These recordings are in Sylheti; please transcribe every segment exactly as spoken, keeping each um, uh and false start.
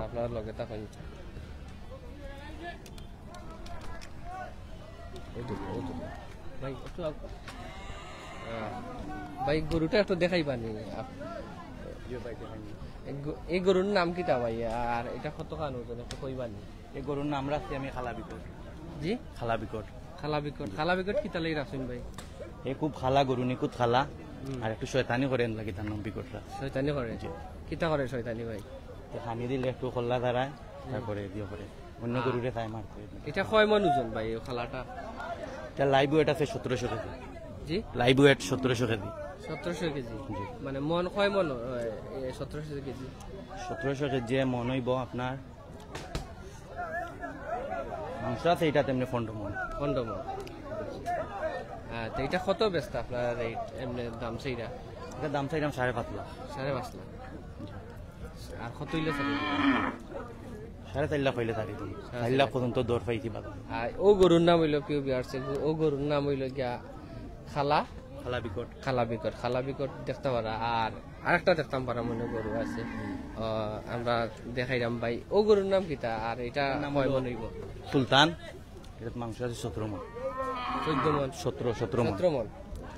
আপনার লগে থাকুন। ওই তো, ওই তো। ভাই, একটু আগ-, আহ, ভাই, গরুটা একটু দেখাইবানি? আপ-, এই গ-, এই গরুর নাম কিতা ভাই? আর এটা কতখান ওজন? একটু কইবানি? এই গরুর নাম রাখছি আমি খালা বিকট। জি? খালা বিকট। খালা বিকট। খালা বিকট কিতা লাগি রাখছেন ভাই? এ খুব খালা গরু, নিখুঁত খালা। হুম। আর একটু শয়তানি করে এর লাগি তার নাম বিকট রাখছি। শয়তানি করে? জি। কিতা করে শয়তানি ভাই? তো খানি দিলে একটু খল্লা দাঁড়ায়, হুম। তারপরে ইয়ে করে। অন্য আ-, গরুরে খায় মারতে। এটা কয় মন ওজন ভাই, ও খালাটা? এটা live weight আছে সতেরোশো কেজি। জি? Live weight সতেরোশো কেজি। সতেরোশো কেজি? জি। মানে মন কয় মন, এ, এ, সতেরোশো কেজি? সতেরোশো কেজি মন হইব আপনার। মাংস আছে এটা তেমনি পনেরো মন। পনেরো মন। আ, তো এটা কত বেচতা আপনার এই এমনি দাম সেইটা? এটা দাম চাইলাম সাড়ে পাঁচ লাখ। সাড়ে পাঁচ লাখ। আর কত হইলে ছাড়ি? সাড়ে চার লাখ হইলে ছাড়ি তুমি। সাড়ে চার লাখ পর্যন্ত দর পাইছি বাজার। আর ও গরুর নাম হইলো, প্রিয় viewers, ও গরুর নাম হইলো গিয়া খালা। খালা বিকট। খালা বিকট, খালা বিকট দেখতা পারা। আর আরেকটা দেখতাম পারা মনে গরু আছে। আ, আমরা দেখাইলাম ভাই। ও গরুর নাম কিতা? আর এটা এটার নাম কয় হইলো মন হইব? সুলতান। এটার মাংস আছে সতেরো মন। চোদ্দ মন। সতেরো, সতেরো মন। সতেরো মন।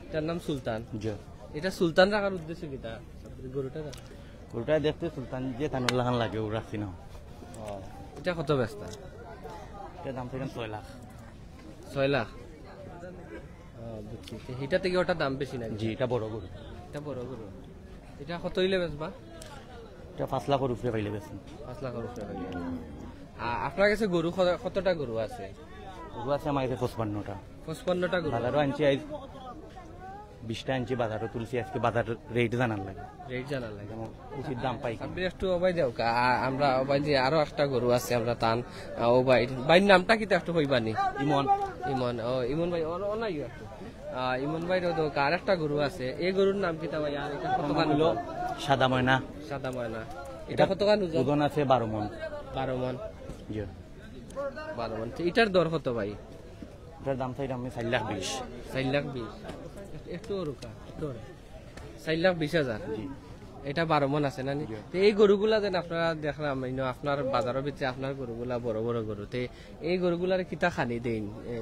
এটার নাম সুলতান। জি। এটা সুলতান রাখার উদ্দেশ্য কিতা? গরুটা রাখা? গরুটা দেখতে সুলতান যে তানুর লাখান লাগে, ও রাখছি না। ও, এটা কত বেচতা? এটার দাম চাইলাম ছয় লাখ। ছয় লাখ? ও, বুঝছি। তো এটা থেকে ওটা দাম বেশি নাকি? জি, এটা বড় গরু। এটা বড় গরু। এটা কত হইলে বেচবা? এটা পাঁচ লাখর উপরে পাইলে বেচবো। পাঁচ লাখর উপরে পাইলে। আ-, আপনার কাছে গরু কত-, কতটা গরু আছে? গরু আছে আমার কাছে পঁচপান্নটা। পঁচপান্নটা গরু? বাজারও আনছি আজ, বিশটা আনছি, বাজারও তুলছি, আজকে বাজার rate জানার লাগে। Rate জানার লাগে। যেমন উচিত দাম পাই কি। আপনি একটু ওবাই দেও কা, আ-, আমরা ওবাই যে আরো একটা গরু আছে, আমরা তান, আ, ওবাই, ভাইর নামটা কিতা একটু কইবানি? ইমন। ইমন, ও, ইমন ভাই, ও, ও নাই একটু। আ, ইমন ভাইর ওদোকা আরেকটা গরু আছে, এই গরুর নাম কিতা ভাই? আর এটা কত ওজন খান হইলো ওজন? সাদা ময়না। সাদা ময়না। এটা এটা কত খান ওজন? ওজন আছে বারো মন। বারো মন। জি। বারো মন। তো এটার দর কত ভাই? এটার দাম চাইলাম আমি চার লাখ বিশ। চার লাখ বিশ। একটু ওরকা, একটু ওরকা। চার লাখ বিশ হাজার। জি। এটা বারো মন আছে না নি? জি। তো এই গরুগুলা যেন আপনারা দেখলাম, এই আপনার বাজারের ভিতরে আপনার গরুগুলা বড় বড় গরু। তো এই গরুগুলারে কিতা খানি দেইন? এ,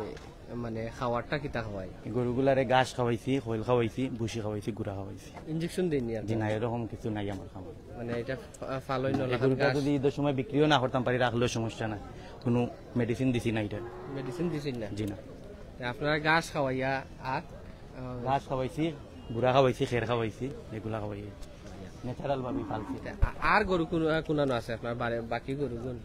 মানে খাওয়ারটা কিতা খাওয়াই? এই গরুগুলারে ঘাস খাওয়াইছি, খৈল খাওয়াইছি, ভুসি খাওয়াইছি, গুড়া খাওয়াইছি। Injection দেইনি জি আপনারা? না, এরকম কিছু নাই আমার খামার। মানে এটা ফা-, ফালই এই নলা গরুটা ঘাস? যদি ঈদের সময় বিক্রিও না করতাম পারি, রাখলেও সমস্যা নাই, কোনো medicine দিছি না এটা। Medicine দিছেন না? জি না। তা আপনারা ঘাস খাওয়াইয়া আর, আহ, ঘাস খাওয়াইছি, গুড়া খাওয়াইছি, খের খাওয়াইছি, এগুলা খাওয়াই natural ভাবে পালছি। তা আ-, আর গরু কোন, কোনানো আছে আপনার বারে-, বাকি গরুগুন?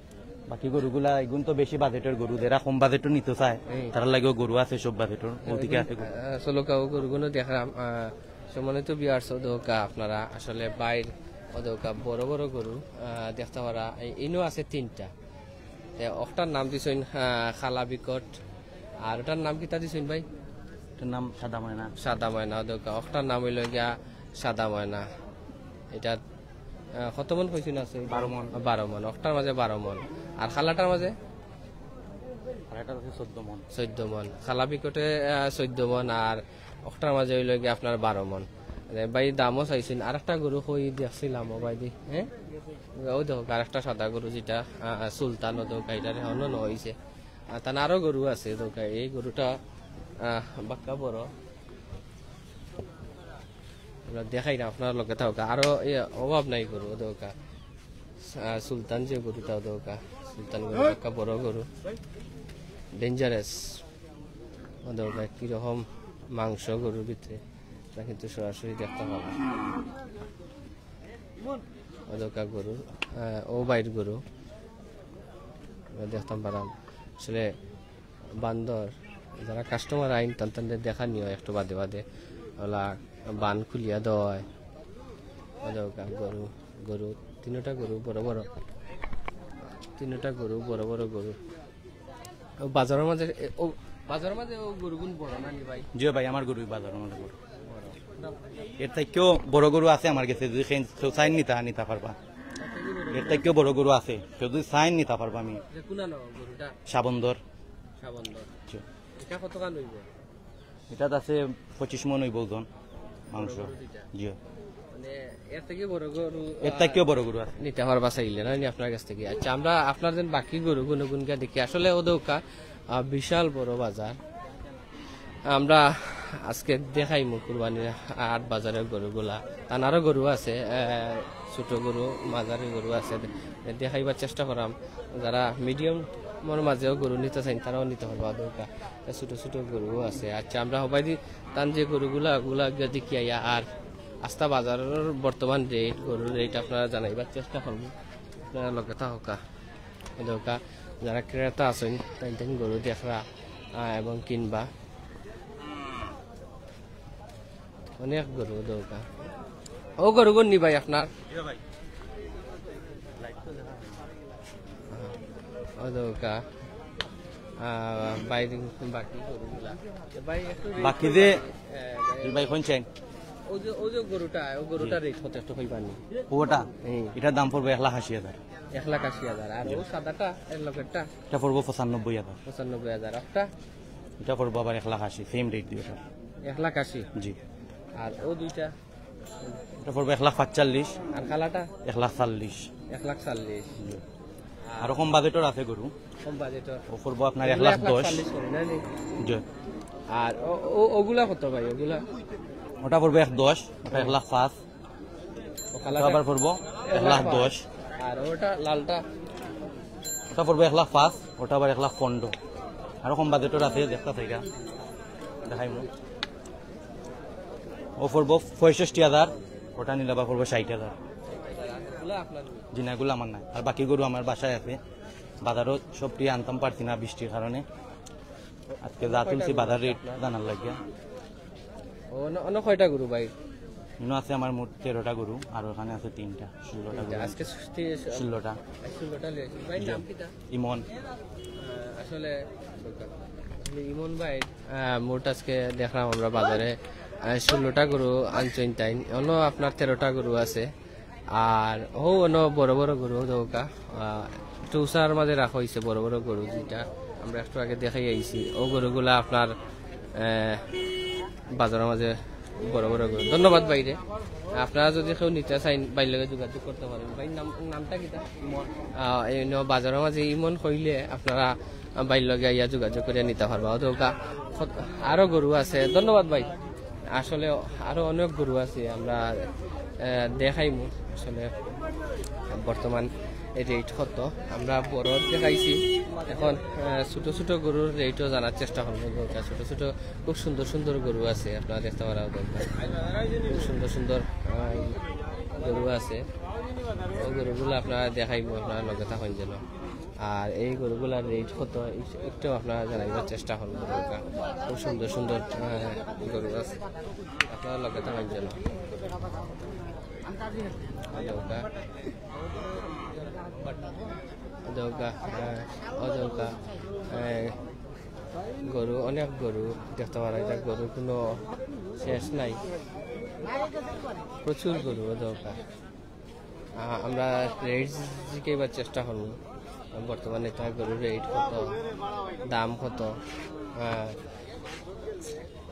বাকি গরুগুলা এগুন তো বেশি বাজেটের গরু, যারা কম বাজেটও নিতে চায়, হুম। তার লাগেও গরু আছে সব বাজেটের, ওদিকে আছে গরু। আহ, চলো কাউ গরুগুনও দেখলাম, আহ, সম্মানিত viewers, ওদোকা আপনারা আসলে বাইর ওদোকা বড় বড় গরু, আহ, দেখতে পারা। এই ইনো আছে তিনটা। তে ওটার নাম দিছইন, আহ, খালা বিকট, আর ওটার নাম কিতা দিছইন ভাই? এটার নাম সাদা ময়না। সাদা ময়না, ওদোকা ওটার নাম হইল গিয়া সাদা ময়না। এটা, আহ, কত মন কইছইন আছে? বারো মন। বারো মন, ওটার মাঝে বারো মন। আর খালাটার মাঝে? খালাটার আছে চোদ্দ মন। চোদ্দ মন। খালা বিকটে, আহ, চোদ্দ মন, আর ওটার মাঝে হইল গিয়া আপনার বারো মন। আরে ভাই, দামও চাইছইন। আর একটা গরু কই দেখছিলাম, ও ভাই দি, হ্যাঁ? ও দেখো, আর একটা সাদা গরু যেটা, আহ, সুলতান, ও দেখো, এটার এখনো ন হইছে। আর তার আরো গরু আছে, দেখো, এই গরুটা, আহ, বাক্কা বড়। আমরা দেখাই না, আপনারা লগে থাকো। আরো এ অভাব নাই গরু, দেখো। আহ, সুলতান যে গরুটা, দেখো। সুলতান গরু, বাক্কা বড় গরু। Dangerous। দেখো, কিরকম মাংস গরুর ভিতরে। তা কিন্তু সরাসরি দেখতে পাবো। ওদোকা গরু, আহ, ও বাইর গরু। আমরা দেখতাম পারাম। আসলে বান্দর, যারা customer আইন, তান তানদের দেখা নিও একটু বাদে বাদে। ওলা বান খুলিয়া দেওয়া হয়। ওদোকা গরু, গরু, তিনোটা গরু বড় বড়। তিনোটা গরু বড় বড় গরু। ও বাজারের মাঝে, এ, ও বাজারের মাঝে ও গরুগুন বড় না নি ভাই? জি ভাই, আমার গরুই বাজারের মাঝে বড়। বড়। এর থাকিও বড় গরু আছে আমার গেছে, যদি কেউ, কেউ চাইন নিতা, নিতা পারবা। এর থাকিও বড় গরু আছে, কেউ যদি চাইন নিতা পারবা আমি। যে কোন আনো গরুটা? সাবন্দর। সাবন্দর। জি। এটা কত খান হইব? এটাত আছে পঁচিশ মন হইব ওজন মাংস। বড় গরু দুইটা। জি। এর থেকে বড় গরু, এর থাকিও বড় গরু আছে। নিতে পারবা চাইলে না নি আপনার কাছ থেকে। আচ্ছা, আমরা আপনার যেন বাকি গরু গুনগুন গিয়া দেখি। আসলে ও দৌকা, আহ, বিশাল বড় বাজার। আমরা আজকে দেখাইমু কুরবানির হাট বাজারের গরুগুলা। তানারও গরু আছে, আহ, ছোট গরু, মাঝারি গরু আছে। দে-, দেখাইবার চেষ্টা করাম। যারা মিডিয়ামর মাঝেও গরু নিতে চাইন, তারাও নিতে পারবা দৌকা। ছোট ছোট গরুও আছে। আচ্ছা, আমরা হবাই দি তান যে গরুগুলা, ওগুলা গিয়া দেখি আইয়া। আর আস্তা বাজারের বর্তমান রেট, গরুর রেট আপনারা জানাইবার চেষ্টা করবো। আপনারা লগে থাকা দৌকা, যারা ক্রেতা আছেন, তাই তাই গরু দেখরা, আহ, এবং কিনবা। অনেক গরু দৌকা। ও গরু কোন নি ভাই আপনার? ও দৌকা। আহ, বাইরে বাকি গরুগুলা। ভাই একটু rate বাকি যে আহ, ভাই কোন চাইন? ও যে, ও যে গরুটা, ও গরুটা রেট কত একটু কইবা নি? ওটা এই এটার দাম পড়বে এক লাখ আশি হাজার। এক লাখ আশি হাজার। আর ও সাদাটা, এর লগেরটা এটা পড়বো পঁচানব্বই হাজার। পঁচানব্বই হাজার। একটা এটা পড়বো আবার এক লাখ আশি, সেম রেট দিয়ে ওটা। এক লাখ আশি। জি। আর ও দুইটা? এটা পড়বো এক লাখ পাঁচচল্লিশ। আর কালাটা? এক লাখ চল্লিশ। এক লাখ চল্লিশ। জি। আরো কম বাজেটর আছে গরু। কম বাজেটর। ও পড়বো আপনার এক লাখ দশ। চল্লিশ করে না নি? জি। আর ও, ও, ওগুলা কত ভাই, ওগুলা? ওটা পড়বো এক দশ, ওটা এক লাখ পাঁচ। ও ওটা কালাটা? আবার পড়বো এক লাখ দশ। আর ওটা লালটা? ওটা পড়বো এক লাখ পাঁচ, ওটা আবার এক লাখ পনেরো। আরো কম বাজেটর আছে, দেখতা থাকা, দেখাইমু। ও পড়বো পঁয়ষট্টি হাজার, ওটা নিলে আবার পড়বো ষাট হাজার। ওগুলা আপনার? জি না, এগুলো আমার নাই। আর বাকি গরু আমার বাসায় আছে, বাজারও সবটি আনতাম পারছি না বৃষ্টির কারণে। আজকে যা তুলছি বাজার রেট জানার লাগিয়া। ও, অন্য, অন্য কয়টা গরু ভাই? ইনো আছে আমার মোট তেরোটা গরু, আর ওখানে আছে তিনটা, ষোলোটা গরু। আজকে ষষ্ঠী এসে- ষোলোটা। ষোলোটা লিয়ে আসি। ভাই, নাম কিতা? ইমন। আহ, আসলে, আসলে ইমন ভাই, আহ, মোট আজকে দেখলাম আমরা বাজারে, আহ, ষোলোটা গরু আনছইন তাইন। অন্য আপনার তেরোটা গরু আছে। আর ও অন্য বড় বড় গরু দৌকা, আহ, একটু উষার মাঝে রাখা হয়েছে বড় বড় গরু, যেটা আমরা একটু আগে দেখাই আইছি। ও গরুগুলা আপনার, আহ, বাজারের মাঝে বড় বড় গরু। ধন্যবাদ ভাইরে। আপনারা যদি কেউ নিতে চাইন, ভাইর লগে যোগাযোগ করতে পারেন। ভাইর নাম, নামটা কিতা? আহ, এই ন বাজারের মাঝে ইমন কইলে আপনারা, আহ, ভাইর লগে আইয়া যোগাযোগ করে নিতে পারবা। ও দৌকা, কত-, আরো গরু আছে। ধন্যবাদ ভাই। আসলে আরো অনেক গরু আছে, আমরা, আহ, দেখাইমু। আসলে বর্তমান রেট কত, আমরা বড় দেখাইছি। এখন, আহ, ছোট ছোট গরুর রেটও জানার চেষ্টা করবো। ছোট ছোট খুব সুন্দর সুন্দর গরু আছে, আপনারা দেখতে পারা দরকার। খুব সুন্দর সুন্দর, আহ, গরু আছে। ও গরুগুলো আপনারা দেখাইবো, আপনারা লগে থাকেন যেন। আর এই গরুগুলার রেট কত, এই একটু আপনারা জানাইবার চেষ্টা করবো দরকার। খুব সুন্দর সুন্দর, আহ, গরু আছে, আপনারা লগে থাকেন যেন। দরকার। দরকার, আহ, ও দরকার, আহ, গরু, অনেক গরু দেখতে পারা যায়, গরু কোনো শেষ নাই, প্রচুর গরু দরকার। আহ, আমরা রেট জিকাইবার চেষ্টা করবো, বর্তমানে তার গরুর রেট কত, দাম কত। আহ,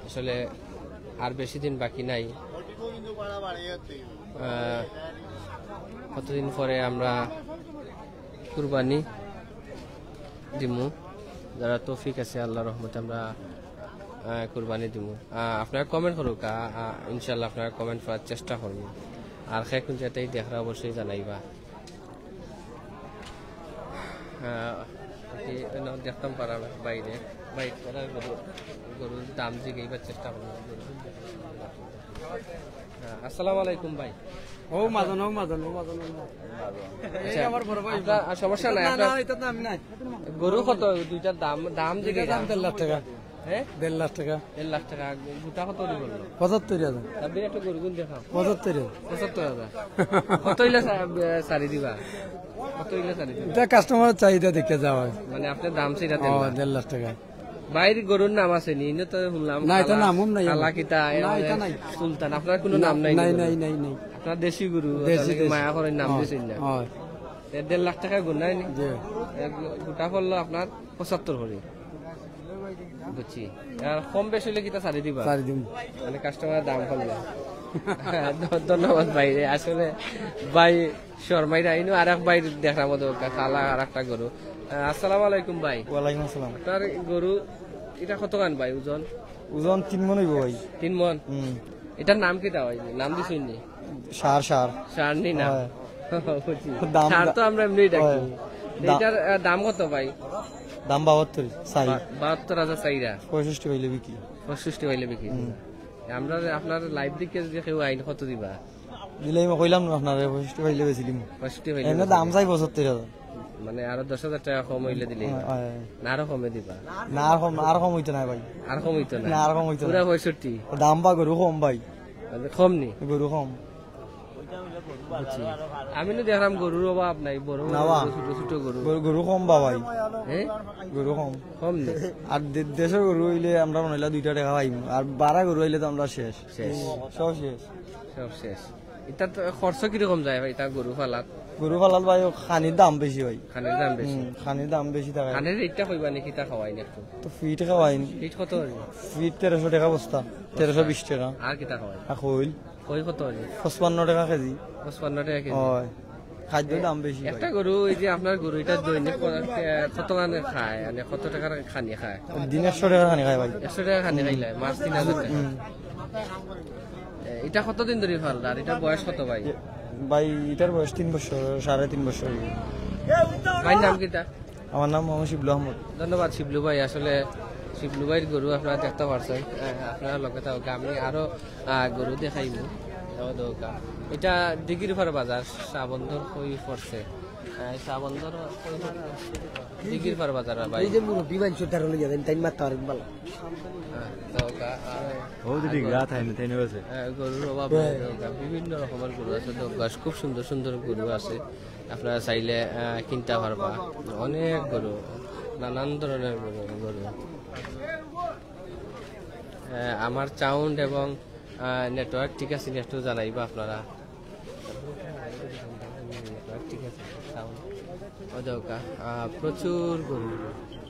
আসলে আর বেশি দিন বাকি নাই। আহ, কতদিন পরে আমরা কুরবানি দিমু, যারা তৌফিক আছে আল্লাহর রহমতে আমরা, আহ, কুরবানি দিমু। আহ, আপনারা কমেন্ট করুক, আহ, আহ, ইনশাল্লাহ আপনারা কমেন্ট করার চেষ্টা করবো। আর কে কোন জায়গাতেই দেখরা অবশ্যই জানাইবা। আহ, কি, এনে দেখতাম পারা বাইরে, বাইরে তারা গরু, গরুর দাম জিগাইবার চেষ্টা করবো। আহ, আসসালামু আলাইকুম ভাই। ও মাজন, ও মাজন, ও মাজন, ও মাজন। আচ্ছা, আপনার, আহ, সমস্যা নাই, না, আপনার না, এটা তো আমি নাই। গরু কত দুইটার দাম, দাম যে এটা দাম দেড় লাখ টাকা। হ্যাঁ? দেড় লাখ টাকা। দেড় লাখ টাকা, গোটা কত করে বললো? পঁচাত্তর হাজার। আপনি একটা গরু গুণ দেখাও। পঁচাত্তর হাজার। পঁচাত্তর হাজার। কত হইলে সা-, আহ, সারি দিবা? কত হইলে সারি দিবা? এটা কাস্টমারের চাহিদা দেখে যাওয়া হয়। মানে আপনার দাম সেটা ও, দেন না। দেড় লাখ টাকা। বাইরের গরুর নাম আছে নি? ইনো তো শুনলাম না, এটা কালা, নামও নাই কালা আমার। কিতা, না, এ, এটা নাই। সুলতান। আপনার কোনো নাম নাই নি নাই, গরুর? নাই, নাই, নাই। আপনার দেশি গরু, দেশি, তাহলে কি দেশি। মায়া করেন নাম হয়, দিয়েছেন না? হয়। এ, দেড় লাখ টাকা গুণ নাই নি? যে এক গোটা পড়লো আপনার পঁচাত্তর করে। বুঝছি। আর কম বেশি হইলে কিতা সারি দিবা? চারি দিন। মানে কাস্টমারের দাম করলে। ধ-, ধন্যবাদ ভাই। আসলে ভাই শর্মাইরা, ইনো আর এক ভাই দেখলাম, ওদের কালা আর একটা গরু। আহ, আসসালামু আলাইকুম ভাই। ওয়ালাইকুম আসসালাম। আপনার গরু এটা কতখান ভাই ওজন? ওজন তিন মন অইবো ভাই। তিন মন? হুম। এটার নাম কিতা ভাই? নাম দিছইন নি? সার, সার। সার নি না? হয়। বুঝছি। দাম সার তো আমরা এমনিই ডাকি। হয়। দা- এটার, আহ, দাম কত ভাই? দাম বাহাত্তর, চাই। বা-, বাহাত্তর হাজার চাইরা। পঁয়ষট্টি অইলে বিক্রি। পঁয়ষট্টি অইলে বিক্রি। হুম। আমরা আপনার live দেখে যদি কেউ আইন কত দিবা? দিলে আমি কইলাম না আপনারে, পঁয়ষট্টি অইলে বেশি দিমু। পঁয়ষট্টি অইলে এমনি বেশি দাম দিমু। চাই পঁচাত্তর হাজার। মানে আরো দশ হাজার টাকা কম অইলে দিলে হয়, হয়, হয়। না আরো কমে দিবা? না আর কম, আর কম অইতো না ভাই। আর কম অইতো না? না আর কম অইতো না। পুরা পঁয়ষট্টি? দাম বা গরু কম ভাই। মানে কম নি? গরু কম। বুঝছি। আমি না দেখলাম গরুর অভাব নাই, বড় বড় না বা। গরু, ছোট ছোট গরু। গরু, গরু কম বা ভাই। হ্যাঁ? গরু কম। কম নি? আর দে-, দেশর গরু অইলে আমরা মনে অইলা দুইটা টাকা পাইমু, আর বারা গরু অইলে তো আমরা শেষ। শেষ। সব শেষ। সব শেষ। এটা তো খরচ কিরকম যায় ভাই, এটা গরু ফালাত? গরু ফালাত ভাই, ও খানির দাম বেশি ভাই। খানির দাম বেশি? হুম, খানির দাম বেশি থাকে। খানির রেটটা কইবা নি, কিতা খাওয়াইন একটু? তো ফিট খাওয়াইন। ফিট কত অইবো? ফিট তেরোশো টাকা বস্তা, তেরোশো বিশ টাকা। আর কিতা খাওয়াইন? আর খইল। খই কত অইবো? পঁচপান্ন টাকা কেজি। পঁচপান্ন টাকা কেজি? হয়। খাদ্যর এ, দাম বেশি ভাই। একটা গরু, এই যে আপনার গরু, এটা দৈনিক ক-, এ, কত খানি খায়? মানে কত টাকার খানি খায়? দিন একশো টাকা খানি খায় ভাই। একশো টাকা খানি হুম। খাইলে, মাস তিন হাজার টাকা। হুম। এ, এটা কতদিন ধরি ফালরা? আর এটার বয়স কত ভাই? এ, ভাই, এটার বয়স তিন বছর, সাড়ে তিন বছর। ভাইর নাম কিতা? আমার নাম মোহাম্মদ শিবলু আহমদ। ধন্যবাদ শিবলু ভাই। আসলে শিবলু ভাইর গরু আপনারা দেখতা পারছইন। আহ, আপনারা লগে থাকউক্কা, আমি আরো, আহ, গরু দেখাইমু। এও দৌকা। এটা দিঘিরপাড় বাজার, শ্রাবণধর কই পড়ছে। আহ, শ্রাবণধর কই পড়ছে? দিঘিরপাড় বাজার, ভাই। এই যে মুরব্বি মানুষ, তারা লইয়া যান, তাই মারতে পারেন ভালো। আহ, দৌকা, আহ, ও তো ঠিক, রাত হয় না, তাই না বসে? আহ, গরুর অভাব নাই, দৌকা। বিভিন্ন রকমের গরু আছে, দৌকা। খুব সুন্দর সুন্দর গরু আছে। আপনারা চাইলে, আহ, কিনতা পারবা। অনেক গরু, নানান ধরনের গরু, গরু। আহ, আমার sound এবং, আহ, network ঠিক আছে নি একটু জানাইবা আপনারা। Network ঠিক আছে, sound। ও দৌকা, আহ, প্রচুর গরু,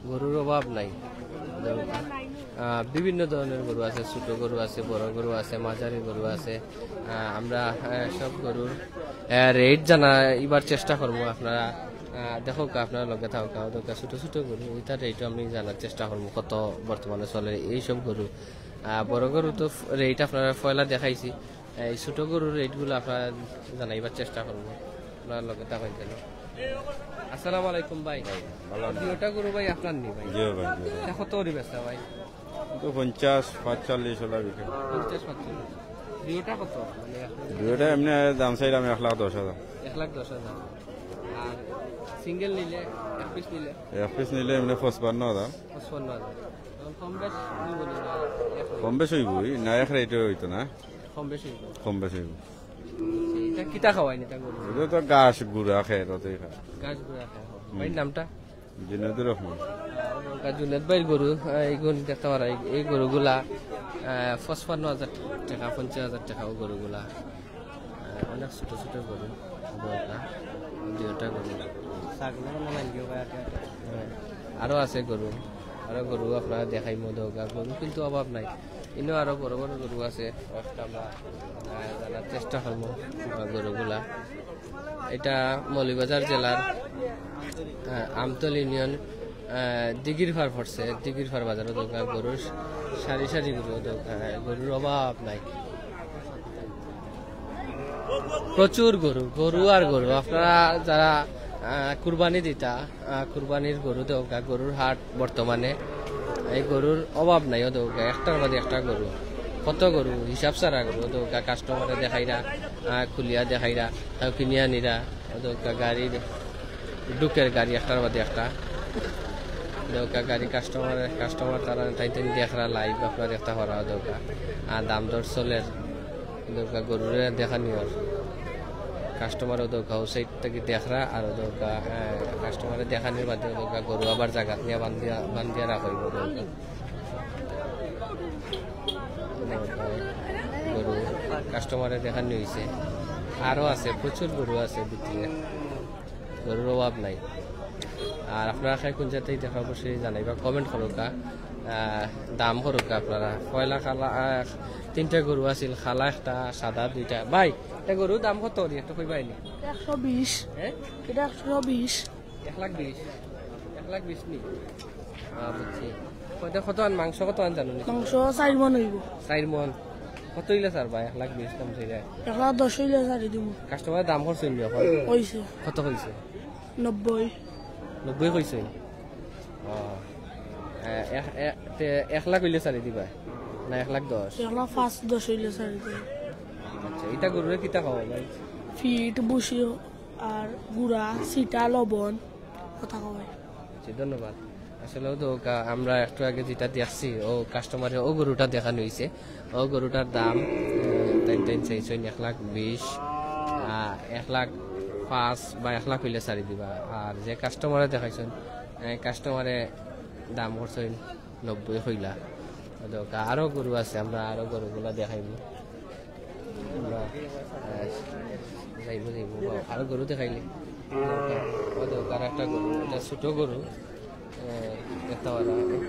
গরুর অভাব নাই। ও দৌকা, আহ, বিভিন্ন ধরনের গরু আছে, ছোট গরু আছে, বড় গরু আছে, মাঝারি গরু আছে। আহ, আমরা, আহ, সব গরুর, আহ, rate জানাইবার চেষ্টা করমু। আপনারা, আহ, দেখউক্কা, আপনারা লগে থাকউক্কা, ও দৌকা ছোট ছোট গরু, ওইটার rate আমি জানার চেষ্টা করমু কত বর্তমানে চলে এই সব গরু। আহ, বড় গরু তো ফ-, rate আপনারা পয়লা দেখাইছি, এই ছোট গরুর rate গুলা আপনারা জানাইবার চেষ্টা করমু। আপনারা লগে থাকউক্কা। আসসালামু আলাইকুম ভাই। ভালো আছেন? দুইটা গরু ভাই আপনার নি ভাই? জি ভাই, জি ভাই। এটা কত করি বেচা ভাই? তো পঞ্চাশ, পাঁচচল্লিশ ওলা বিকে। পঞ্চাশ, পাঁচচল্লিশ। দুইটা কত? মানে আপনার দুইটা এমনি দাম চাইলাম এক লাখ দশ হাজার। এক লাখ দশ হাজার। আর single নিলে, এক piece নিলে? এক piece নিলে এমনি পঁচপান্ন হাজার। পঁচপান্ন হাজার। তখন কম বেশ অইবো নি না? এক কম বেশ অইবো, না এক rate অইতো না। কম বেশ অইবো। কম বেশ অইবো। এটা কিতা খাওয়াইন এটা গরু? এটা তো ঘাস গুড়া খায়, ওটাই খায়। ঘাস গুড়া খায়, হ। হুম। ভাইর নামটা? জুনেদুর রহমান। আর জুনেদ ভাইর গরু, আহ, এইগুন দেখতা পাররা, এই, এই গরুগুলা, আহ, পঁচপান্ন হাজার টাকা, পঞ্চাশ হাজার টাকা ও গরুগুলা। আহ, অনেক ছোট ছোট গরু, দুইটা, দুইটা গরু। ছাগলও মনে হয় গিয়ে ভাই, আটে আটে। হ্যাঁ, আরো আছে গরু, আরো গরু আপনারা দেখাইমু দৌকা। গরু কিন্তু অভাব নাই, ইনো আরো বড় বড় গরু আছে, কয়েকটা আমরা, আহ, জানার চেষ্টা করমু, আহ, গরুগুলা। এটা মৌলভীবাজার জেলার, আহ, আমতল ইউনিয়ন, আহ, দিঘিরপাড় পড়ছে, দিঘিরপাড় বাজারও দৌকা, গরুর সারি সারি গরু দৌকা, গরুর অভাব নাই। প্রচুর গরু, গরু আর গরু। আপনারা যারা, আহ, কুরবানি দিতা, আহ, কুরবানির গরু দৌকা, গরুর হাট বর্তমানে। এই গরুর অভাব নাই, ও দৌকা, একটার বাদে একটা গরু। কত গরু, হিসাব ছাড়া গরু, ও দৌকা, customer এ দেখাইরা, আহ, খুলিয়া দেখাইরা, তাও কিনিয়া নিরা, ও দৌকা, গাড়ির ঢুকের গাড়ি একটার বাদে একটা। দৌকা গাড়ি customer, customer তারা তাই তাই দেখরা live আপনারা দেখতা পাররা দৌকা। আর দাম দর চলের। দৌকা গরুরে দেখানি অর। Customer ও দৌকা ও side থাকি দেখরা আর দৌকা, আহ, customer এ দেখানির বাদে দৌকা গরু আবার জাগাত নিয়া বান্ধিয়া, বান্ধিয়া রাখা অইবো দৌকা। গরু customer এ দেখানি অইছে। আরো আছে, প্রচুর গরু আছে ভিতরে। গরুর অভাব নাই। আর আপনারা খাই কোন জাতর দেখা অবশ্যই জানাইবা, comment করউক্কা। আহ, আহ, দাম করুক আপনারা। পয়লা কালা, আহ, তিনটা গরু আছিল, কালা একটা, সাদা দুইটা। ভাই, এটা গরুর দাম কত করি একটু কইবায়নি? একশো বিশ। হ্যাঁ? এটা একশো বিশ। এক লাখ বিশ? এক লাখ বিশ নি? আহ, বুঝছি। কত, কত আন, মাংস কত আন জানো নি? মাংস চাইর মন অইবো। চাইর মন। কত অইলে ছাড়বা? এক লাখ বিশ দাম চাইরা। এক লাখ দশ অইলে ছাড়ি দিমু। কাস্টমারে দাম করছইন নি অখন? কইছে। কত কইছে? নব্বই। নব্বই কইছইন? ও। এ, এক, এ, তে এক লাখ অইলে ছাড়ি দিবা? না এক লাখ দশ? এক লাখ পাঁচ দশ অইলে ছাড়ি দিমু। আচ্ছা, ইটা গরুরে কিতা খাওয়াও ভাই? ফিট, ভুসি আর গুড়া, সিটা, লবণ, কথা কয়। জি, ধন্যবাদ। আসলে তো কা-, আমরা একটু আগে যেটা দেখছি, ও কাস্টমারে ও গরুটা দেখানো হইছে, ও গরুটার দাম, উম, তাইন তাইন চাইছইন এক লাখ বিশ, আহ, এক লাখ পাঁচ বা এক লাখ হইলে ছাড়ি দিবা। আর যে কাস্টমারে দেখাইছইন, এই কাস্টমারে দাম করছইন নব্বই কইলা। তো আরো গরু আছে, আমরা আরো গরুগুলা দেখাইমু। আমরা, আহ, যাইবো, যাইবো। আরো গরু দেখাইলে। ও দেখো, আরো একটা গরু, এটা ছোট গরু। আহ, দেখতে পারো।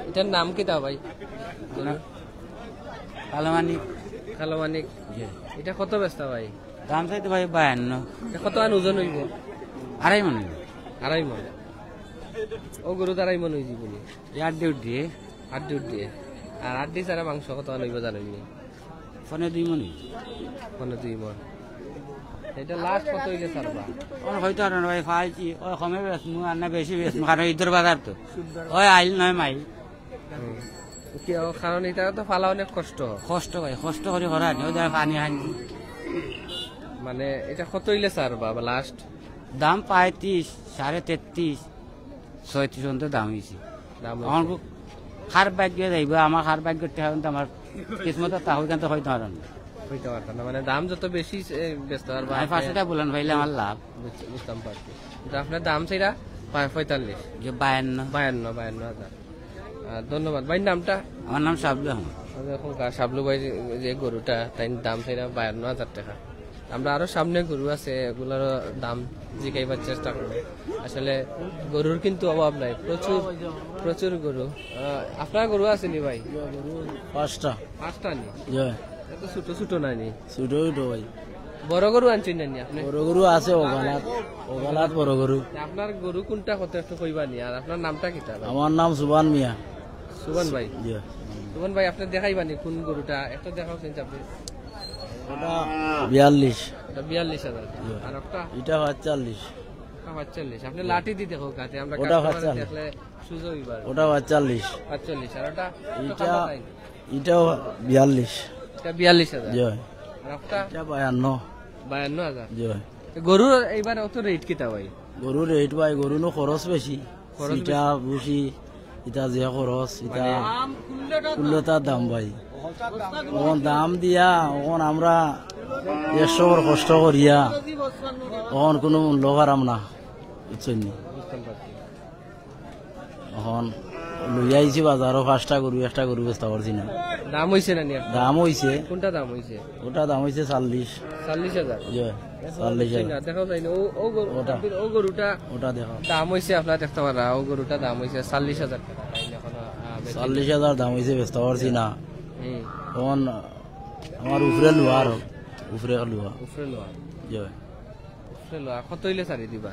এটার নাম কিতা ভাই? গরু? কালো মানিক। কালো মানিক। জি। এটা কত বেচতা ভাই? দাম চাইতে ভাই বায়ান্ন। এটা কত আন ওজন হইব? আড়াই মন হইব। আড়াই মন। ও গরু তো আড়াই মন হয়ে যাবো নি? এই আড্ডি উড্ডি। আড্ডি উড্ডি। আর আড্ডি ছাড়া মাংস কত আন হইব জানেন নি? পনে দুই মন হইব। পনে দুই মন। এটা লাস্ট কত হইলে ছাড়বা? ওর হয়তো আর না ভাই, পাইছি, ওই কমে বেচমু, আর না বেশি বেচমু, কারণ ঈদের বাজার তো। ওই আইল নয় মাইল। হুম। কি ও, কারণ এটা তো ফালা অনেক কষ্ট। কষ্ট ভাই, কষ্ট করি করা নি, ওই দেখো পানি আনি। মানে এটা কত হইলে ছাড়বা বা লাস্ট? দাম পঁয়ত্রিশ, সাড়ে তেত্রিশ, ছয়ত্রিশ পর্যন্ত দাম হইছে। দাম হইছে। আমার খুব খারাপ ভাগ্য যাইব, আমার খারাপ ভাগ্য ঠেকা কিন্তু আমার কিসমত তা হই কিন্তু হইতে পারে না। হইতে পারতো না, মানে দাম যত বেশি, এ, বেচতে পারবা আমি আপনি। পাঁচশো টাকা বলেন ভাইলে আমার লাভ। বুঝ-, বুঝতাম পারছি। কিন্তু আপনার দাম সেটা পঁয়-, পঁয়তাল্লিশ। যে বায়ান্ন। বায়ান্ন, বায়ান্ন হাজার। আহ, ধন্যবাদ। ভাইর নামটা? আমার নাম শাবলু আহমদ। আমাদের এখনকার শাবলু ভাই যে, যে গরুটা, তাই দাম সেটা বায়ান্ন হাজার টাকা। আমরা আরো সামনে গরু আছে, এগুলোরও দাম জিকাইবার চেষ্টা করবো। আসলে গরুর কিন্তু অভাব নাই, প্রচুর, প্রচুর গরু। আহ, আপনার গরু আছে নি ভাই? পাঁচটা। পাঁচটা নি? জি। এত ছোট ছোট নাই নি? ছোট ছোট ভাই। বড় গরু আনছেন না নি আপনি? বড় গরু আছে ওগালাত, ওগালাত বড় গরু। আপনার গরু কোনটা কত একটু কইবা নি? আর আপনার নামটা কিতা ভাই? আমার নাম সুবান মিয়া। সুবান ভাই? জি। সুবান ভাই, আপনি দেখাইবা নি কোন গরুটা? একটা দেখাও চিন্তা আপনি। ওটা বিয়াল্লিশ। ওটা বিয়াল্লিশ হাজার। জি। আর একটা? এটা পাঁচচল্লিশ। ওটা পাঁচচল্লিশ। আপনি লাঠি দি দেখো কাতে, আমরা ওটা কাস্টমারে পাঁচচল্লিশ। দেখলে সুজা হইবা। ওটা পাঁচচল্লিশ। পাঁচচল্লিশ। আর ওটা? এটা, এটাও বিয়াল্লিশ। এটা বিয়াল্লিশ হাজার। জি। আর একটা? এটা বায়ান্ন। বায়ান্ন হাজার। জি। তো গরুর এইবার অত রেট কিতা ভাই? গরুর রেট ভাই, গরু নু খরচ বেশি। খরচ সিটা, বেশি। ভুসি, ইটা যে খরচ, ইটা মানে কুল্লতার দাম ভাই। অখন দাম দিয়া, অখন আমরা একশো বছর কষ্ট করিয়া, অখন কোনো মূল্য পাইরাম না, বুঝছইন নি? বুঝতাম পারছি। অখন লইয়া আইছি বাজারো পাঁচটা গরু, একটা গরু বেচতা পারছি না। দাম হইছে না নি আপনার? দাম হইছে। কোনটা দাম হইছে? ওটা দাম হইছে চল্লিশ। চল্লিশ হাজার? জি, চল্লিশ হাজার। না, দেখাও যায় না। ও, ও গরু-, ওটা। ও গরুটা ওটা দেখাও। দাম হইছে আপনার দেখতে পারা, ও গরুটা দাম হইছে চল্লিশ হাজার টাকা। তাই না, এখনো, আহ, বেচা চল্লিশ হাজার দাম হইছে, বেচতা পারছি না। হুম। অখন আমার উপরে লুয়া আরো, উপরে লুয়া। উপরে লুয়া? জি। উপরে লুয়া। কত হইলে ছাড়ি দিবা?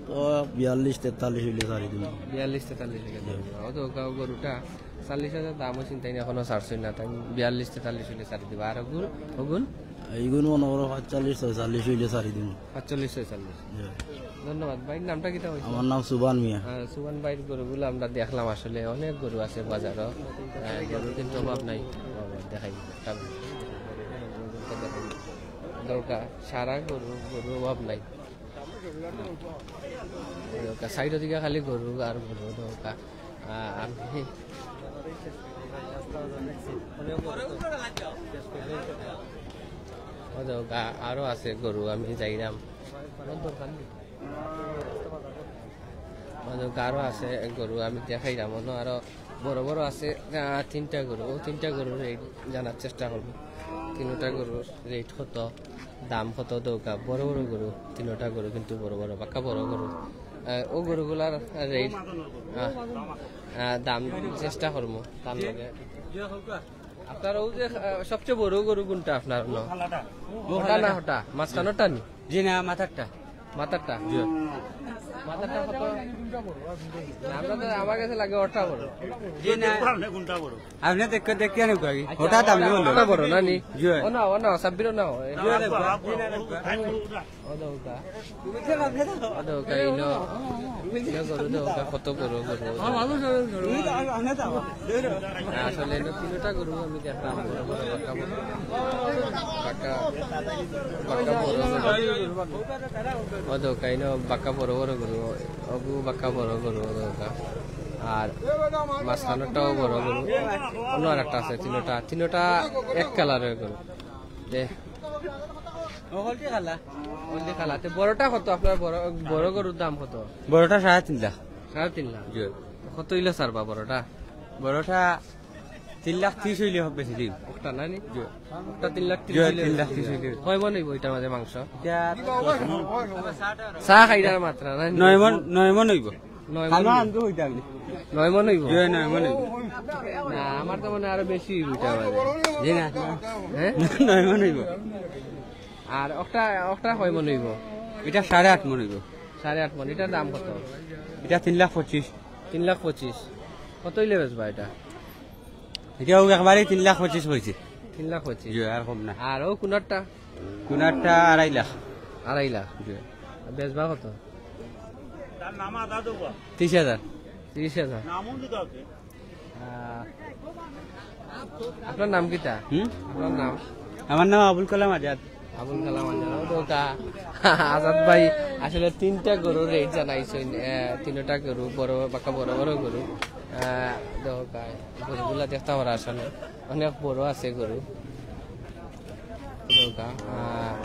তো বিয়াল্লিশ তেতাল্লিশ হইলে ছাড়ি দিমু। বিয়াল্লিশ তেতাল্লিশ হইলে ছাড়ি দিবা। ও তো গা-, গরুটা চল্লিশ হাজার দাম হইছে, তাই না, এখনো ছাড়ছইন না, তাই বিয়াল্লিশ তেতাল্লিশ হইলে ছাড়ি দিবা। আর ওগুন, ওগুন? এইগুন মনে করো পাঁচচল্লিশ ছয়চল্লিশ হইলে ছাড়ি দিমু। পাঁচচল্লিশ ছয়চল্লিশ। জি। ধন্যবাদ। ভাইর নামটা কিতা হইছে? আমার নাম সুবান মিয়া। আহ, সুবান ভাইর গরুগুলো আমরা দেখলাম, আসলে অনেক গরু আছে বাজারো। আহ, গরু কিন্তু অভাব নাই। অভাব দেখাই দিবে। দরকার, সারা গরু, গরু অভাব নাই। দরকার, সাইডর দিকে খালি গরু আর গরু দরকার। আহ, আমি ও দরকার, আরো আছে গরু, আমি যাইরাম। আমার দরকার নেই। মানে আরো আছে গরু, আমি দেখাইরাম, অনো আরো বড় বড় আছে, আহ, তিনটা গরু, ও তিনটা গরুর রেট জানার চেষ্টা করবো। তিনটা গরুর রেট কত, দাম কত দরকার, বড় বড় গরু, তিনটা গরু কিন্তু বড় বড়, পাক্কা বড় গরু। আহ, ও গরুগুলার রেট, আহ, আহ, দাম চেষ্টা করমু তার লগে। আপনার ও যে, আহ, সবচেয়ে বড় গরু কোনটা আপনার? ওটা না, ওটা মাঝখানোরটা নি? জি না, মাথারটা। মাথারটা? জি। মাথারটা কত? না, আমরা তো, আমার কাছে লাগে ওটা বড়। জি না। আপনি কোনটা বড়? আপনি দেখতে, দেখতে আনেন কই? আচ্ছা, ওটা দাম ওটা, বললো। ওটা বড় না নি? জি। ও না, ও না, সাব্বির ও না, ও। জি, ও দেখো। ও দেখো কা। ও দেখো কা, ইনো। ইনো গরু দেখো কা, কত বড় গরু। আসলে ইনো তিনটা গরু আমি দেখলাম, বড় বড় বাক্কা বড়। বাক্কা, বাক্কা বড় গরু। ও দেখো কা, ইনো বাক্কা বড় বড় গরু। ওগু বাক্কা বড় গরু, ও দেখো কা। আর মাঝখানোরটাও বড় গরু। অন্য আর একটা আছে, তিনটা, তিনটা এক কালারের গরু। দে। ও হলদি কালা। হলদি কালা। তে বড়টা কত আপনার? বড়, বড় গরুর দাম কত? বড়টা সাড়ে তিন লাখ। সাড়ে তিন লাখ? জি। কত হইলে ছাড়বা বড়টা? বড়টা তিন লাখ ত্রিশ হইলে হবে বেশি দিন। একটা না নি? জি। একটা তিন লাখ জি, ত্রিশ হইলে তিন লাখ বেশি ত্রিশ দিন। হইব। কয় মন হইব এটার মাঝে মাংস? এটা চা খাইবার মাত্রা না নি? নয় মন, নয় মন হইব। নয় মন খানা হইব? আনতে হইতে আমি। নয় মন হইব? জি, নয় মন হইব। না, আমার তো মনে হয় আরো বেশি হইব এটার মাঝে। জি না। হ্যাঁ? নয় মন হইব। আর একটা, একটা কয় মন হইব? এটা সাড়ে আট মন হইব। সাড়ে আট মন। এটার দাম কত? এটা তিন লাখ পঁচিশ। তিন লাখ পঁচিশ। কত হইলে বেচবা এটা? এটাও একবারে তিন লাখ পঁচিশ হইছে। তিন লাখ পঁচিশ। জি, আর কম না। আর ও কুনারটা? কুনারটা আড়াই লাখ। আড়াই লাখ। জি। আর বেচবা কত? ত্রিশ হাজার। ত্রিশ হাজার। আহ, আপনার নাম কিতা? হুম? আপনার নাম? আমার নাম আবুল কালাম আজাদ। আবুল কালাম আজাদ। ও দেখো কা, আজাদ ভাই আসলে তিনটা গরুর রেট জানাইছইন। আহ, তিনটা গরু বড়, বাক্কা বড় বড় গরু। আহ, দেখো কা, গরুগুলা দেখতা পারা আসলে অনেক বড় আছে গরু। দেখো কা, আহ,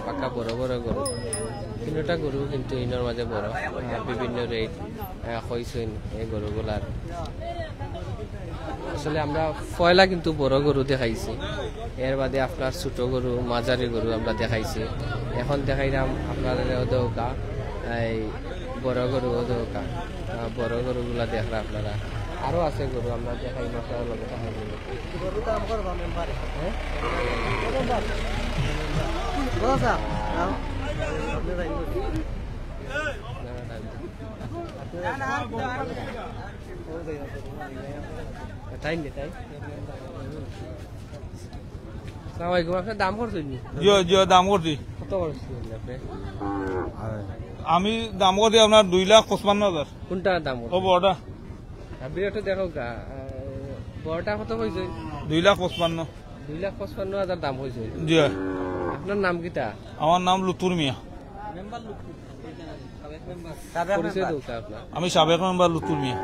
বাক্কা বড় বড় গরু। তিনটা গরু কিন্তু ইনোর মাঝে বড়, আহ, বিভিন্ন রেট, আহ, কইছইন এই গরুগুলার। আসলে আমরা পয়লা কিন্তু বড় গরু দেখাইছি, এর বাদে আপনার ছোট গরু, মাঝারি গরু আমরা দেখাইছি। এখন দেখাইলাম আপনার ও দেখো কা, এই বড় গরু ও দেখো কা, আহ, বড় গরুগুলা দেখরা আপনারা। আরো আছে গরু, আমরা দেখাই, আপনারা লগে থাকেন। গরুর দাম করবা মেম্বার। হ্যাঁ? বলো স্যার, দাম। আপনি যাই। না, না, না। তাই নি, তাই? আসসালামু আলাইকুম, আপনার দাম করছইন নি? জি, জি, দাম করছি। কত করছইন আপনি? আমি দাম করছি আপনার দুই লাখ পঁচপান্ন হাজার। কোনটা দাম করছে? ও বড়টা। আর বিরাট দেখো কা, আহ, বড়টা কত কইছইন? দুই লাখ পঁচপান্ন। দুই লাখ পঁচপান্ন হাজার দাম কইছইন। জি। আপনার নাম কিতা? আমার নাম লুতুর মিয়া। পরিচয় দেও কা আপনার? আমি সাবেক মেম্বার লুতুর মিয়া। আহ,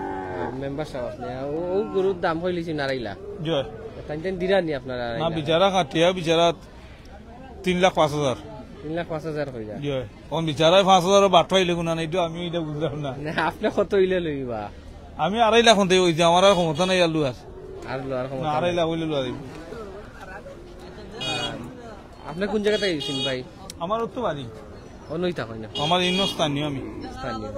মেম্বার সাহেব আপনি। আহ, ও, ও গরুর দাম কইলিছইন আড়াই লাখ। জি। তাইন তাইন দিরা নি আপনারা আড়াই না, লাখ? বিচারা কাটিয়া বিচারা তিন লাখ পাঁচ হাজার। তিন লাখ পাঁচ হাজার কইরা? জি। অখন বিচারায় পাঁচ হাজারও বাট পাইলে গুনা নাই, তো আমি এটা বুঝলাম না। না, আপনি কত হইলে লইবা? আমি আড়াই লাখ হতে হইছে, আমার আর ক্ষমতা নাই আর লওয়ার। আর লওয়ার ক্ষমতা না, আড়াই নাই। লাখ হইলে লওয়া যাইব। আহ, আপনি কোন জায়গা থাকি আইছেন ভাই? আমার তো বাড়ি। ও নই থাকই না। আমার ইনো স্থানীয় আমি। স্থানীয়।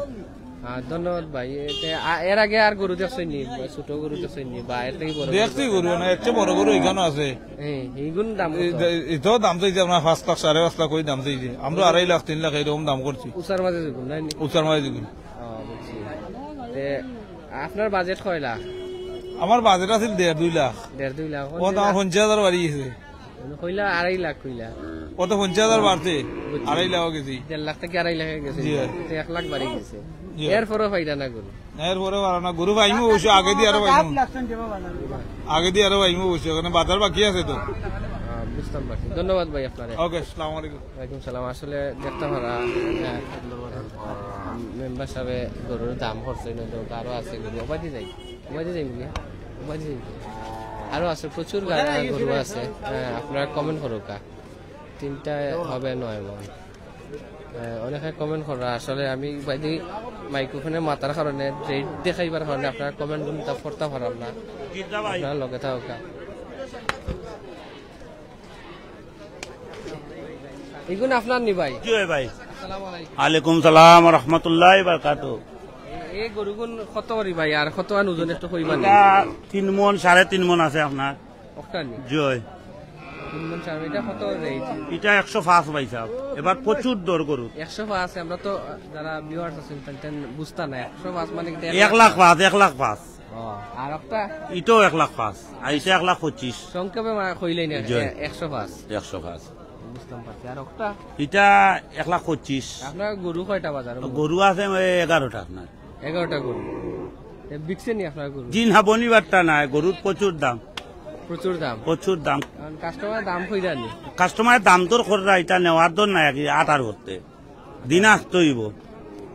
আহ, ধন্যবাদ ভাই। এতে, আ, এর আগে আর গরু দেখছইন নি? ছোট গরু দেখছইন নি? বা এর থাকি বড় গরু দেখছি দেখছইন? গরু, না, এর চেয়ে বড় গরু এখানে আছে। হ্যাঁ, এইগুন দাম এই কত? দে-, এটাও দাম চাইছে আপনার পাঁচ লাখ, সাড়ে পাঁচ লাখ করে দাম চাইছে। আমরা আড়াই লাখ, তিন লাখ এরকম দাম করছি। উষার মাঝে যেগুন, নাই নি? উষার মাঝে যেগুন। ও, বুঝছি। তে, আপনার বাজেট কয় লাখ? আমার বাজেট আছিল দেড়, দুই লাখ। দেড়, দুই লাখ। ও তো আমার পঞ্চাশ হাজার বাড়ি গেছে। কইলা আড়াই লাখ কইলা। ও তো পঞ্চাশ হাজার বাড়ছে, বুঝছি। আড়াই লাখ গেছি। দেড় লাখ থাকি আড়াই লাখে গেছে। জি। তো এক লাখ বাড়ি গেছে। জি। এরপরও পাইরা না গরু। এরপরে বাড়া না, গরু পাইমু অবশ্য, আগে দিয়ে আরো পাইমু। আগে দিয়ে আরো পাইমু অবশ্য, কারণ বাজার বাকি আছে তো। আহ, বুঝতাম পারছি। ধন্যবাদ ভাই আপনারে। ওকে, আসসালামু আলাইকুম। ওয়ালাইকুম সালাম। আসলে দেখতাম পারা, আহ, মেম্বার সাহেবে গরুর দাম করছে, নয়তো আরো আছে গরু। ওবাদি যাই, ওবাদি যাই মিয়া, ওবাদি যাই। আরো আছে, প্রচুর গা-, গরু আছে। আহ, আপনারা কমেন্ট করো কা। তিনটা হবে নয় মন। আহ, অনেকে কমেন্ট করা, আসলে আমি বাইদি মাইক্রোফোনে মাতার কারণে, রেট দেখাইবার কারণে আপনারা কমেন্ট গুলো তা পড়তা পারাম না। আপনারা লগে থাকো কা। এগুন আপনার নি ভাই? জি ভাই। আসসালামু আলাইকুম। আলাইকুম সালাম ওয়া রাহমাতুল্লাহি ওয়া বারাকাতুহু। এই গরুগুন কত করি ভাই, আর কত আন ওজন একটু কইবা নি? এটা তিন মন, সাড়ে তিন মন আছে আপনার। অখানি? জি অয়। তিন মন সাড়ে, এটা কত রেট? এটা একশো পাঁচ ভাই সাহেব, এবার প্রচুর দর গরু। একশো পাঁচ, আমরা তো যারা ভিউয়ার্স আছেন, তারা বুঝতা না, একশো পাঁচ মানে কি এক লাখ পাঁচ, এক লাখ পাঁচ। ও, আর একটা? এটাও এক লাখ পাঁচ, আর এটা এক লাখ পঁচিশ। সংক্ষেপে মা-, কইলেই না, জি। এ-, একশো পাঁচ। একশো পাঁচ। বুঝতাম পারছি। আর একটা? এটা এক লাখ পঁচিশ। আপনার গরু কয়টা বাজার? গরু আছে ওই এগারোটা আপনার। এগারোটা গরু। এ, বিকছে নি আপনার গরু? জি না, বনিবারটা নাই, গরুর প্রচুর দাম। প্রচুর দাম? প্রচুর দাম। কারণ কাস্টমার দাম কইরা নি? কাস্টমার দাম দর কররা, এটা নেওয়ার দর নাই, আর কি আটার করতে। দিন আসতে অইব।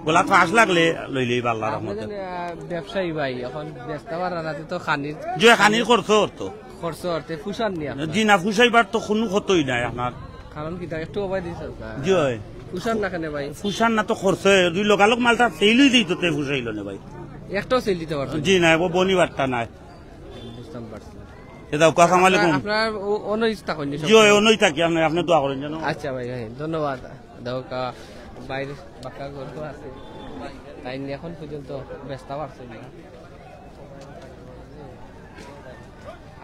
গোলা তো আশ লাগলে লইলেই বা আল্লাহর আপনি রহমতে। জানেন, আহ, ব্যবসায়ী ভাই, এখন বেচতে পাররা না, তো খানির যে খানির খরচ অর্থ। খরচ অর্থে পুষার নি আপনার? জি না, পুষাইবার তো কোনো ক্ষতই নাই আপনার। কারণ কি, তা একটু উপায় দিছে না? জি অয়। পুষার না কেনে ভাই? পুষার না তো খরচ অয়, দুই লগালগ মালটা ফেইলই দিত, তে পুষাইল না ভাই। একটাও সেল দিতে পারছেন? জি না, ও বনিবারটা নাই। বুঝতাম পারছি। এ দাও, আসসালামু আলাইকুম। আপনার, আপনার ও-, অনই থাকইন নি জি, সব? অনই থাকি, আপনি, আপনি দোয়া করেন যেন। আচ্ছা ভাই, ভাই, ধন্যবাদ। দেখো, কা-, বাইরে বাক্কা গরু আছে। তাইন এখন পর্যন্ত বেচতে পারছেন না।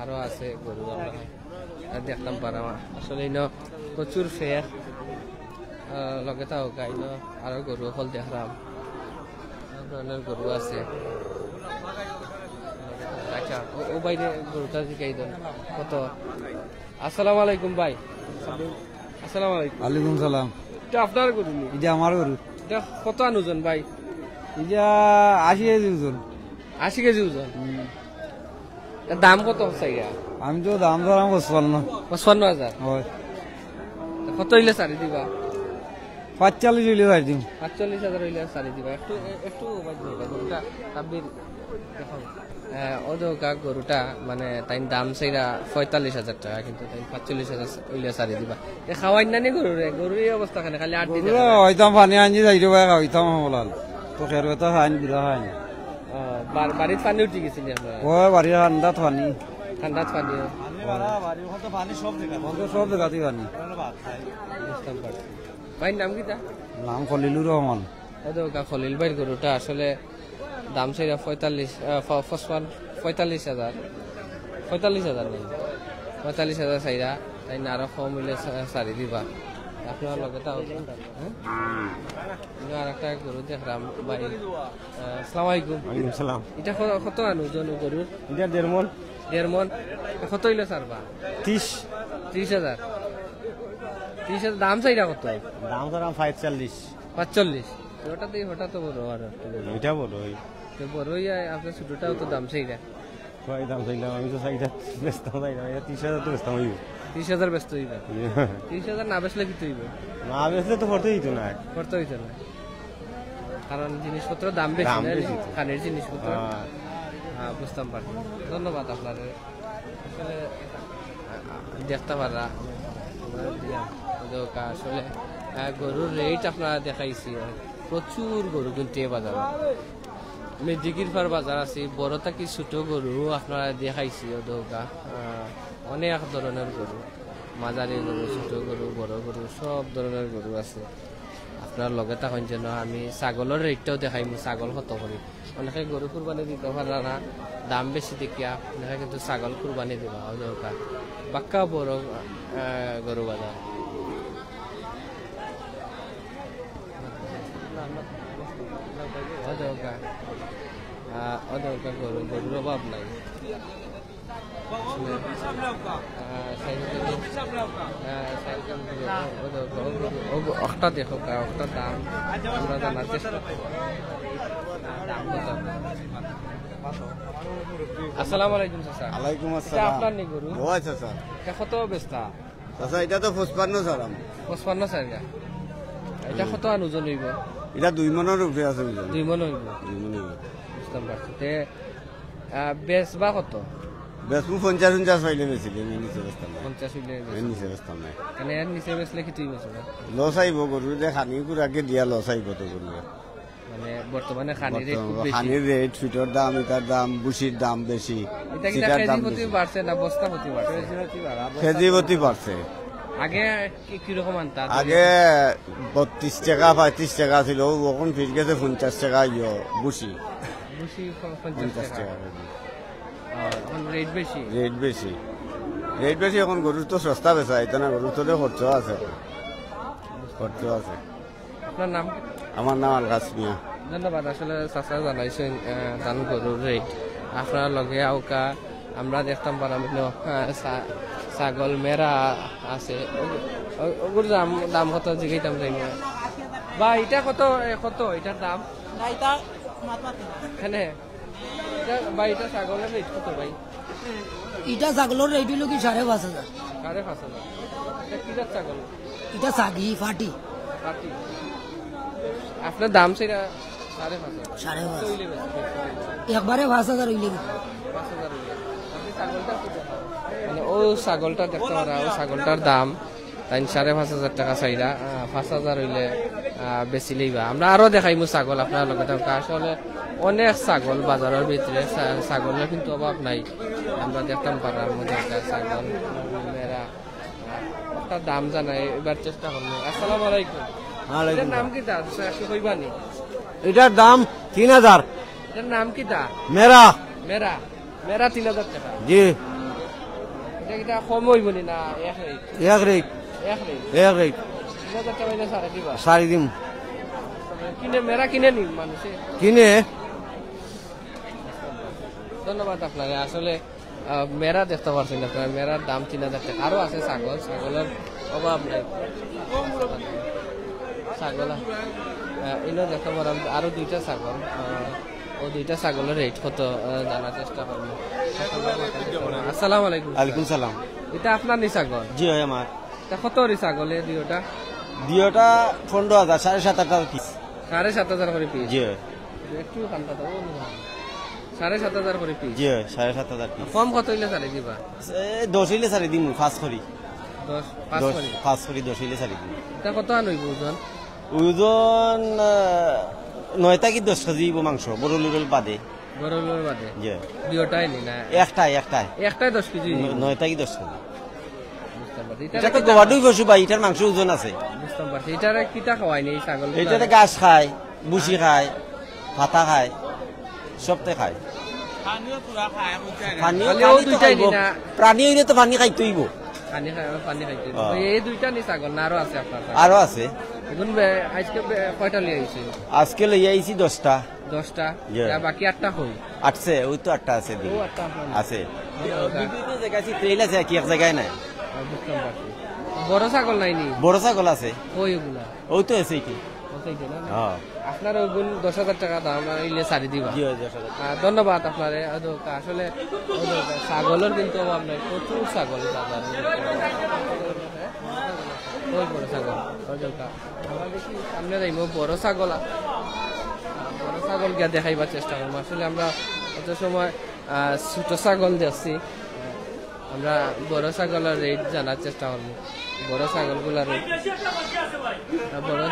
আরো আছে গরু আমরা দেখতাম পারা। আসলে ইনো প্রচুর ফেয়ার। আহ, লগে থাকো, ইনো আরো গরু অকল দেখরাম। অনেক ধরনের গরু আছে। আচ্ছা, ও, ও বাইরে গরুটা জিকাই দেন। কত? আসসালামু আলাইকুম ভাই। আসসালামু আলাইকুম। ওয়ালাইকুম সালাম। এটা আপনার গরু নি? এটা আমার গরু। এটা কত আন ওজন ভাই? এটা আশি কেজি ওজন। আশি কেজি ওজন? হুম। এর দাম কত চাইরা? আমি তো দাম ধরাম পঁচপান্ন। পঁচপান্ন হাজার? হয়। তা কত অইলে ছাড়ি দিবা? পাঁচচল্লিশ অইলে ছাড়ি দিম। পাঁচচল্লিশ হাজার অইলে ছাড়ি দিবা। একটু, এ-, একটু ওবাইদ দিবা, গরুটা তাব্বির দেখাও। আহ, ও দেখো গরুটা, মানে, তাইন দাম চাইরা পঁয়তাল্লিশ হাজার টাকা, কিন্তু তাইন পাঁচচল্লিশ হাজার অইলে ছাড়ি দিবা। এ খাওয়াইন না নি গরুরে? গরুর এই অবস্থা কেনে? খালি আট দিন গরুরে খাওয়াইতাম, পানি আনছি, যাইতে পারে খাওয়াইতাম, হলাল। তো খের কথা খাইন, গুড়া খাইন। আহ, বার-, বাড়িত পানি উঠি গেছে নি আপনার? ও, বাড়ির ঠান্ডাত পানি। ঠান্ডাত পানি? পানি বাড়া, বাড়ির কথা পানি সব জায়গা। সব জায়গাতেই পানি। বুঝতাম পারছি। ভাইর নাম কিতা? নাম খলিলুর রহমান। ও দেখো গা, খলিল ভাইর গরুটা আসলে দাম চাইরা পঁয়তাল্লিশ, আহ, ফ-, পঁচপান্ন, পঁয়তাল্লিশ হাজার। পঁয়তাল্লিশ হাজার নি? পঁয়তাল্লিশ হাজার চাইরা, তাইন আরো কম অইলে ছা-, ছাড়ি দিবা। আপনার লগে তাও, হ্যাঁ? ইনো আরেকটা গরু দেখরাম ভাই। আহ, আসসালামু আলাইকুম। ওয়ালাইকুম সালাম। এটা ক-, কত আন ওজন গরুর? এটা দেড় মন। দেড় মন। কত অইলে ছাড়বা? ত্রিশ। ত্রিশ হাজার। ত্রিশ হাজার দাম চাইরা কত? দাম চাইরা পাঁচচল্লিশ। পাঁচচল্লিশ। ওটা তো, ওটা তো বড় আর একটু বড়। এটা বড়, ওই। তো বড়ই, আ-, আপনার ছোটটাও তো দাম চাইরা। কয় দাম চাইলাম? আমি তো চাইরা বেচতাম চাইলাম, এটা ত্রিশ হাজার তো বেচতাম অইব। ত্রিশ হাজার বেচতে অইব? ত্রিশ হাজার না বেচলে কিতা অইব? না বেচলে তো করতে অইতো না। করতে অইতো না। কারণ জিনিসপত্র দাম বেশি দাম না, বেশি তো। খানির জিনিসপত্র। হ্যাঁ। হ্যাঁ, বুঝতাম পারছি। ধন্যবাদ আপনারে। আসলে, আ, আ, দেখতা পাররা। আমরা দিলাম। তো আসলে, আ, গরুর রেট আপনারা দেখাইছি। প্রচুর গরু কিন্তু এই বাজারো। আমি দিঘির পার বাজার আছি, বড় থাকি ছোট গরু আপনারা দেখাইছি, ও দৌকা। আ, অনেক ধরনের গরু। মাঝারি গরু, ছোট গরু, বড় গরু, সব ধরনের গরু আছে। আপনারা লগে থাকইন যেন আমি ছাগলর রেটটাও দেখাইমু, ছাগল কত করি। অনেকে গরু কুরবানি দিতা পাররা না, দাম বেশি দেখিয়া, অনেকে কিন্তু ছাগল কুরবানি দিবা, ও দৌকা। বাক্কা বড়, আহ, গরু বাজার। ও দৌকা। আহ, ও দৌকা গরু, গরুর অভাব নাই। আহ, সাইকেল, আহ, সাইকেল, ও, ও, ও, ও, ও, অখটা দেখো, কা-, অখটা দাম। আমরা জানার চেষ্টা করব। দাম কত? আসসালামু আলাইকুম, চাচা। ওয়ালাইকুম এটা আসসালাম। আপনার নি গরু? ও আচ্ছা, স্যার। এটা কত বেচতা? চাচা, এটা তো পঁচপান্ন চাইরাম। পঁচপান্ন চাইরা। এটা হুম। কত আন ওজন অইব? এটা দুই মনর উপরে আছে ওজন। দুই মন অইব। দুই মন অইব। বুঝতাম পারছি। তে আহ, বেচবা কত? বেচমু পঞ্চাশ, পঞ্চাশ পাইলে বেচিলে, এর নিচে বেচতাম না। পঞ্চাশ অইলে এর বেচবা। নিচে বেচতাম না। মানে এর নিচে বেচলে কিতা অইব? লস আইব, গরুরে খানি কুড়াকে দিয়া লস আইব তো গরুরে। মানে বর্তমানে খানির রেট খুব বেশি। খানির রেট, ফিটর দাম, ইটার দাম, ভুসির দাম বেশি, এটা কিতা সিটার কেজি দাম প্রতি বেশি। বাড়ছে না বস্তা প্রতি বাড়ছে? কেজি প্রতি বাড়ছে। আগে কি, কিরকম আনতা? আগে বত্রিশ টাকা, পঁয়ত্রিশ টাকা ছিল, অখন ফির গেছে পঞ্চাশ টাকা, ইয়ো, বুসি। বুসি প-, পঞ্চাশ পঞ্চাশ টাকা। টাকা কেজি। ও, অখন রেট বেশি? রেট বেশি। রেট বেশি, অখন গরুর তো সস্তা বেচা, ইতা না, গরুর তো খরচ আছে। খরচ আছে। আপনার নাম? আমার নাম আলকাস মিয়া। ধন্যবাদ। আসলে চাচা জানাইছইন, আহ, তান গরুর রেট। আপনারা লগে আউক্কা, আমরা দেখতাম পারাম, ইনো, আহ, ছা-, ছাগল মেরা আছে। ও-, ও-, ওগুর দাম, দাম কত জিগাইতাম চাই না। বা, ইটা কত, এ, কত ইটার দাম? না, ইটা মাত মাত না। এখানে? ইটা, বা, ইটা ছাগলর রেট কত, ভাই? ইটা ছাগলর রেট অইলো কি সাড়ে পাঁচ হাজার। সাড়ে পাঁচ হাজার। ইটা কি জাত ছাগল? ইটা ছাগি, ফাটি। ফাটি। আপনার দাম সেটা সাড়ে পাঁচ হাজার। সাড়ে পাঁচ। কত অইলে বেচবেন? একবারে পাঁচ হাজার অইলে বেচবো। পাঁচ হাজার অইলে। আপনি ছাগলটা কত? মানে, ও ছাগলটা দেখতে পারা, ও ছাগলটার দাম তাইন সাড়ে পাঁচ হাজার টাকা চাইরা, আহ, পাঁচ হাজার অইলে, আহ, বেচিলাইবা। আমরা আরো দেখাইমু ছাগল আপনার লগে থাকউক্কা। আসলে অনেক ছাগল বাজারর ভিতরে, ছা-, ছাগলর কিন্তু অভাব নাই। আমরা দেখতাম পারার মধ্যে একটা ছাগল, মেরা, আহ, একটা দাম জানাই, এবার চেষ্টা করমু। আসসালামু আলাইকুম। ওয়ালাইকুম ইটার নাম আসসালাম। কিতা? আচ্ছা, একটু কইবানি? ইটার দাম তিন হাজার। ইটার নাম কিতা? মেরা। মেরা। মেরা তিন হাজার টাকা। জি। ইটা কিতা কম অইবো নি না এক রেট? এক রেট। এক রেট? এক রেট। তিন হাজার টাকা অইলে ছাড়ি দিবা? ছাড়ি দিমু। কিনে, মেরা কিনে নি মানষে? কিনে। ধন্যবাদ আপনারে। আসলে, আহ, মেরা দেখতে পারছইন আপনারা, মেরার দাম তিন হাজার টাকা। আরো আছে ছাগল, ছাগলর অভাব নাই। ছাগল, আহ, ইনো দেখতে পারলাম আরো দুইটা ছাগল। আহ, ও দুইটা ছাগলর রেট কত, আহ, জানার চেষ্টা করমু। আসসালামু আলাইকুম। ওয়ালাইকুম সালাম। ইটা আপনার নি ছাগল? জি, অয় আমার। ইটা কত করি ছাগল এ দুইটা? দুইটা পনেরো হাজার, সাড়ে সাত হাজার পিস। সাড়ে সাত হাজার করি পিস? জি। একটু কান্তা দাও, ও না। সাড়ে সাত হাজার করি পিস? জি, সাড়ে সাত হাজার পিস। কম কত অইলে ছাড়ি দিবা? এ, দশ অইলে ছাড়ি দিমু, পাঁচ করি। দশ, পাঁচ দশ, করি? পাঁচ করি, দশ অইলে ছাড়ি দিমু। ইটা কত আন অইবো ওজন? ওজন, আহ, নয় থাকি দশ কেজি অইবো মাংস, বড় লুরল বাদে। বড় লুরল বাদে? জি। দুইটাই নি না? একটাই, একটাই। একটাই দশ কেজি অইবো? ন-, নয় থাকি দশ কেজি। বুঝতাম পারছি। ইটা ইটা তো কি গবাদি পশু ভাই, ইটার মাংস ওজন আছে। বুঝতাম পারছি। ইটারে কিতা খাওয়াইন ই ছাগল? ইটাতে ঘাস খায়, ভুসি খায়, পাতা খায়, সবতে খায়। পানিও, খালি ও পানি তো দুইটাই খাইবো। নি না? প্রাণী অইলে তো পানি খাইতে অইবো। পানি খাই, পানি খাইতে অইবো। হ্যাঁ। তো এই দুইটা নি ছাগল না আরো আছে আপনার কাছে? আরো আছে। এখন বে-, আজকে বে-, কয়টা লইয়া আইছে? আজকে লইয়া আইছি দশটা। দশটা? জি। আর বাকি আটটা কই? আছে, ওই তো আটটা আছে দিকে। ও, আটটা আপনার? আছে। ও, আচ্ছা। বিভিন্ন জায়গায় আছে, ট্রেইল আছে, কি এক জায়গায় নাই। ও, বুঝতাম পারছি। বড় ছাগল নাই নি? বড় ছাগল আছে। কই ওগুলা? ওই তো আছে এটি। ও, সেই যে না? হ্যাঁ। আপনার ওগুন দশ হাজার টাকা দাম, আর ইলে ছাড়ি দিবা। জি, ওই দশ হাজার। আহ, ধন্যবাদ আপনারে। আর তো আসলে ওই যে ছাগলর কিন্তু অভাব নাই, প্রচুর ছাগল বাজারে। ওই বড় ছাগল, ওই যে ওটা। আমরা দেখি সামনে যাইমু, বড় ছাগল আ-, বড় ছাগল গিয়া দেখাইবার চেষ্টা করমু। আসলে আমরা অত সময়, আহ, ছোট ছাগল দেখছি, আমরা বড় ছাগলর রেট জানার চেষ্টা করমু। বড় ছাগলগুলার রেট, আহ, বড়, আহ,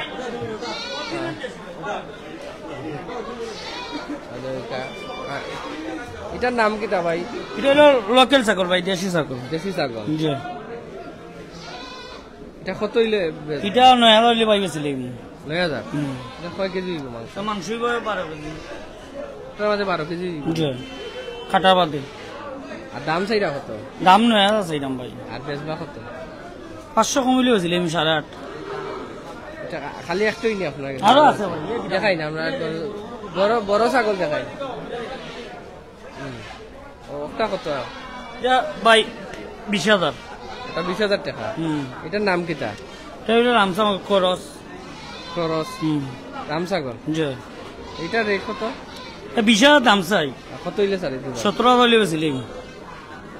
আচ্ছা, এটা, আহ, ইটার নাম কিতা ভাই? ইটা অইলো লোকাল ছাগল ভাই, দেশি ছাগল। দেশি ছাগল? জি। ইটা কত অইলে বেচবা? ইটা নয় হাজার অইলে ভাই বেচিলিমু। নয় হাজার? হুম। ইটা কয় কেজি অইবো মাংস? ইটা মাংস অইবো বারো কেজি। ইটার মাঝে বারো কেজি অইবো? জি। কাটা বাদে। আর দাম চাইরা কত? দাম নয় হাজার চাইরাম ভাই। আর বেচবা কত? পাঁচশো কম অইলে বেচিলিমু সাড়ে আট। ইটা খালি একটাই নি আপনার কাছে? আরো আছে ভাই। দেখাই না, আমরা বড়, বড় ছাগল দেখাই। হুম। ও, ওটা কত? ইটা ভাই, বিশ হাজার। এটা বিশ হাজার টাকা? হুম। এটার নাম কিতা? এটা অইলো রামছাগল ক্রস। ক্রস? হুম। রামছাগল? জি। এটার রেট কত? এটা বিশ হাজার দাম চাই। আর কত অইলে ছাড়ি দিবা? সতেরো হাজার অইলে বেচিলিমু।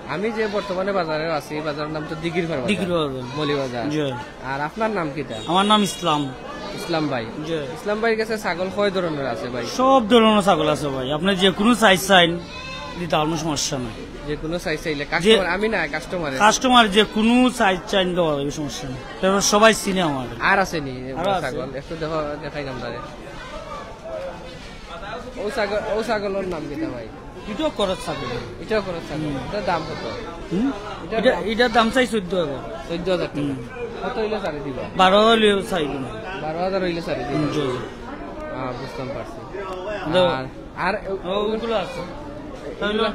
আমি যে বর্তমানে বাজারে আছি, এই বাজারের নাম তো দিঘির পার বাজার। দিঘির পার বাজার। মৌলভীবাজার। জি। আর আপনার নাম কিতা? আমার নাম ইসলাম। ইসলাম ভাই। জি। ইসলাম ভাইর কাছে ছাগল কয় ধরনের আছে ভাই? সব ধরনের ছাগল আছে ভাই, আপনি যে কোনো সাইজ চাইন দিতে পারবো, সমস্যা নাই। যে কোনো সাইজ চাইলে যে কাস্টমার, আমি না কাস্টমার। কাস্টমার যে কোনো সাইজ চাইন দেওয়া যাবে, সমস্যা নাই। তারপর সবাই চিনে আমার। আর আছে নি আরো আছে। ছাগল? একটু দেখো, দেখাই নাম ধরে। ও ছাগল, ও ছাগলর নাম কিতা ভাই? এটাও ক্রস ছাগল। এটাও ক্রস ছাগল। হুম। এটার দাম কত? হুম? এটার এটা, দাম? এটার দাম চাই চোদ্দ হাজার। চোদ্দ হাজার টাকা। হুম। কত অইলে ছাড়ি দিবা? বারো হাজার অইলে ছাড়ি দিমু। বারো হাজার অইলে ছাড়ি দিবা। হুম, জি, জি। আহ, বুঝতাম পারছি। আর, আর ও, ওগুলো আছে। তাহলে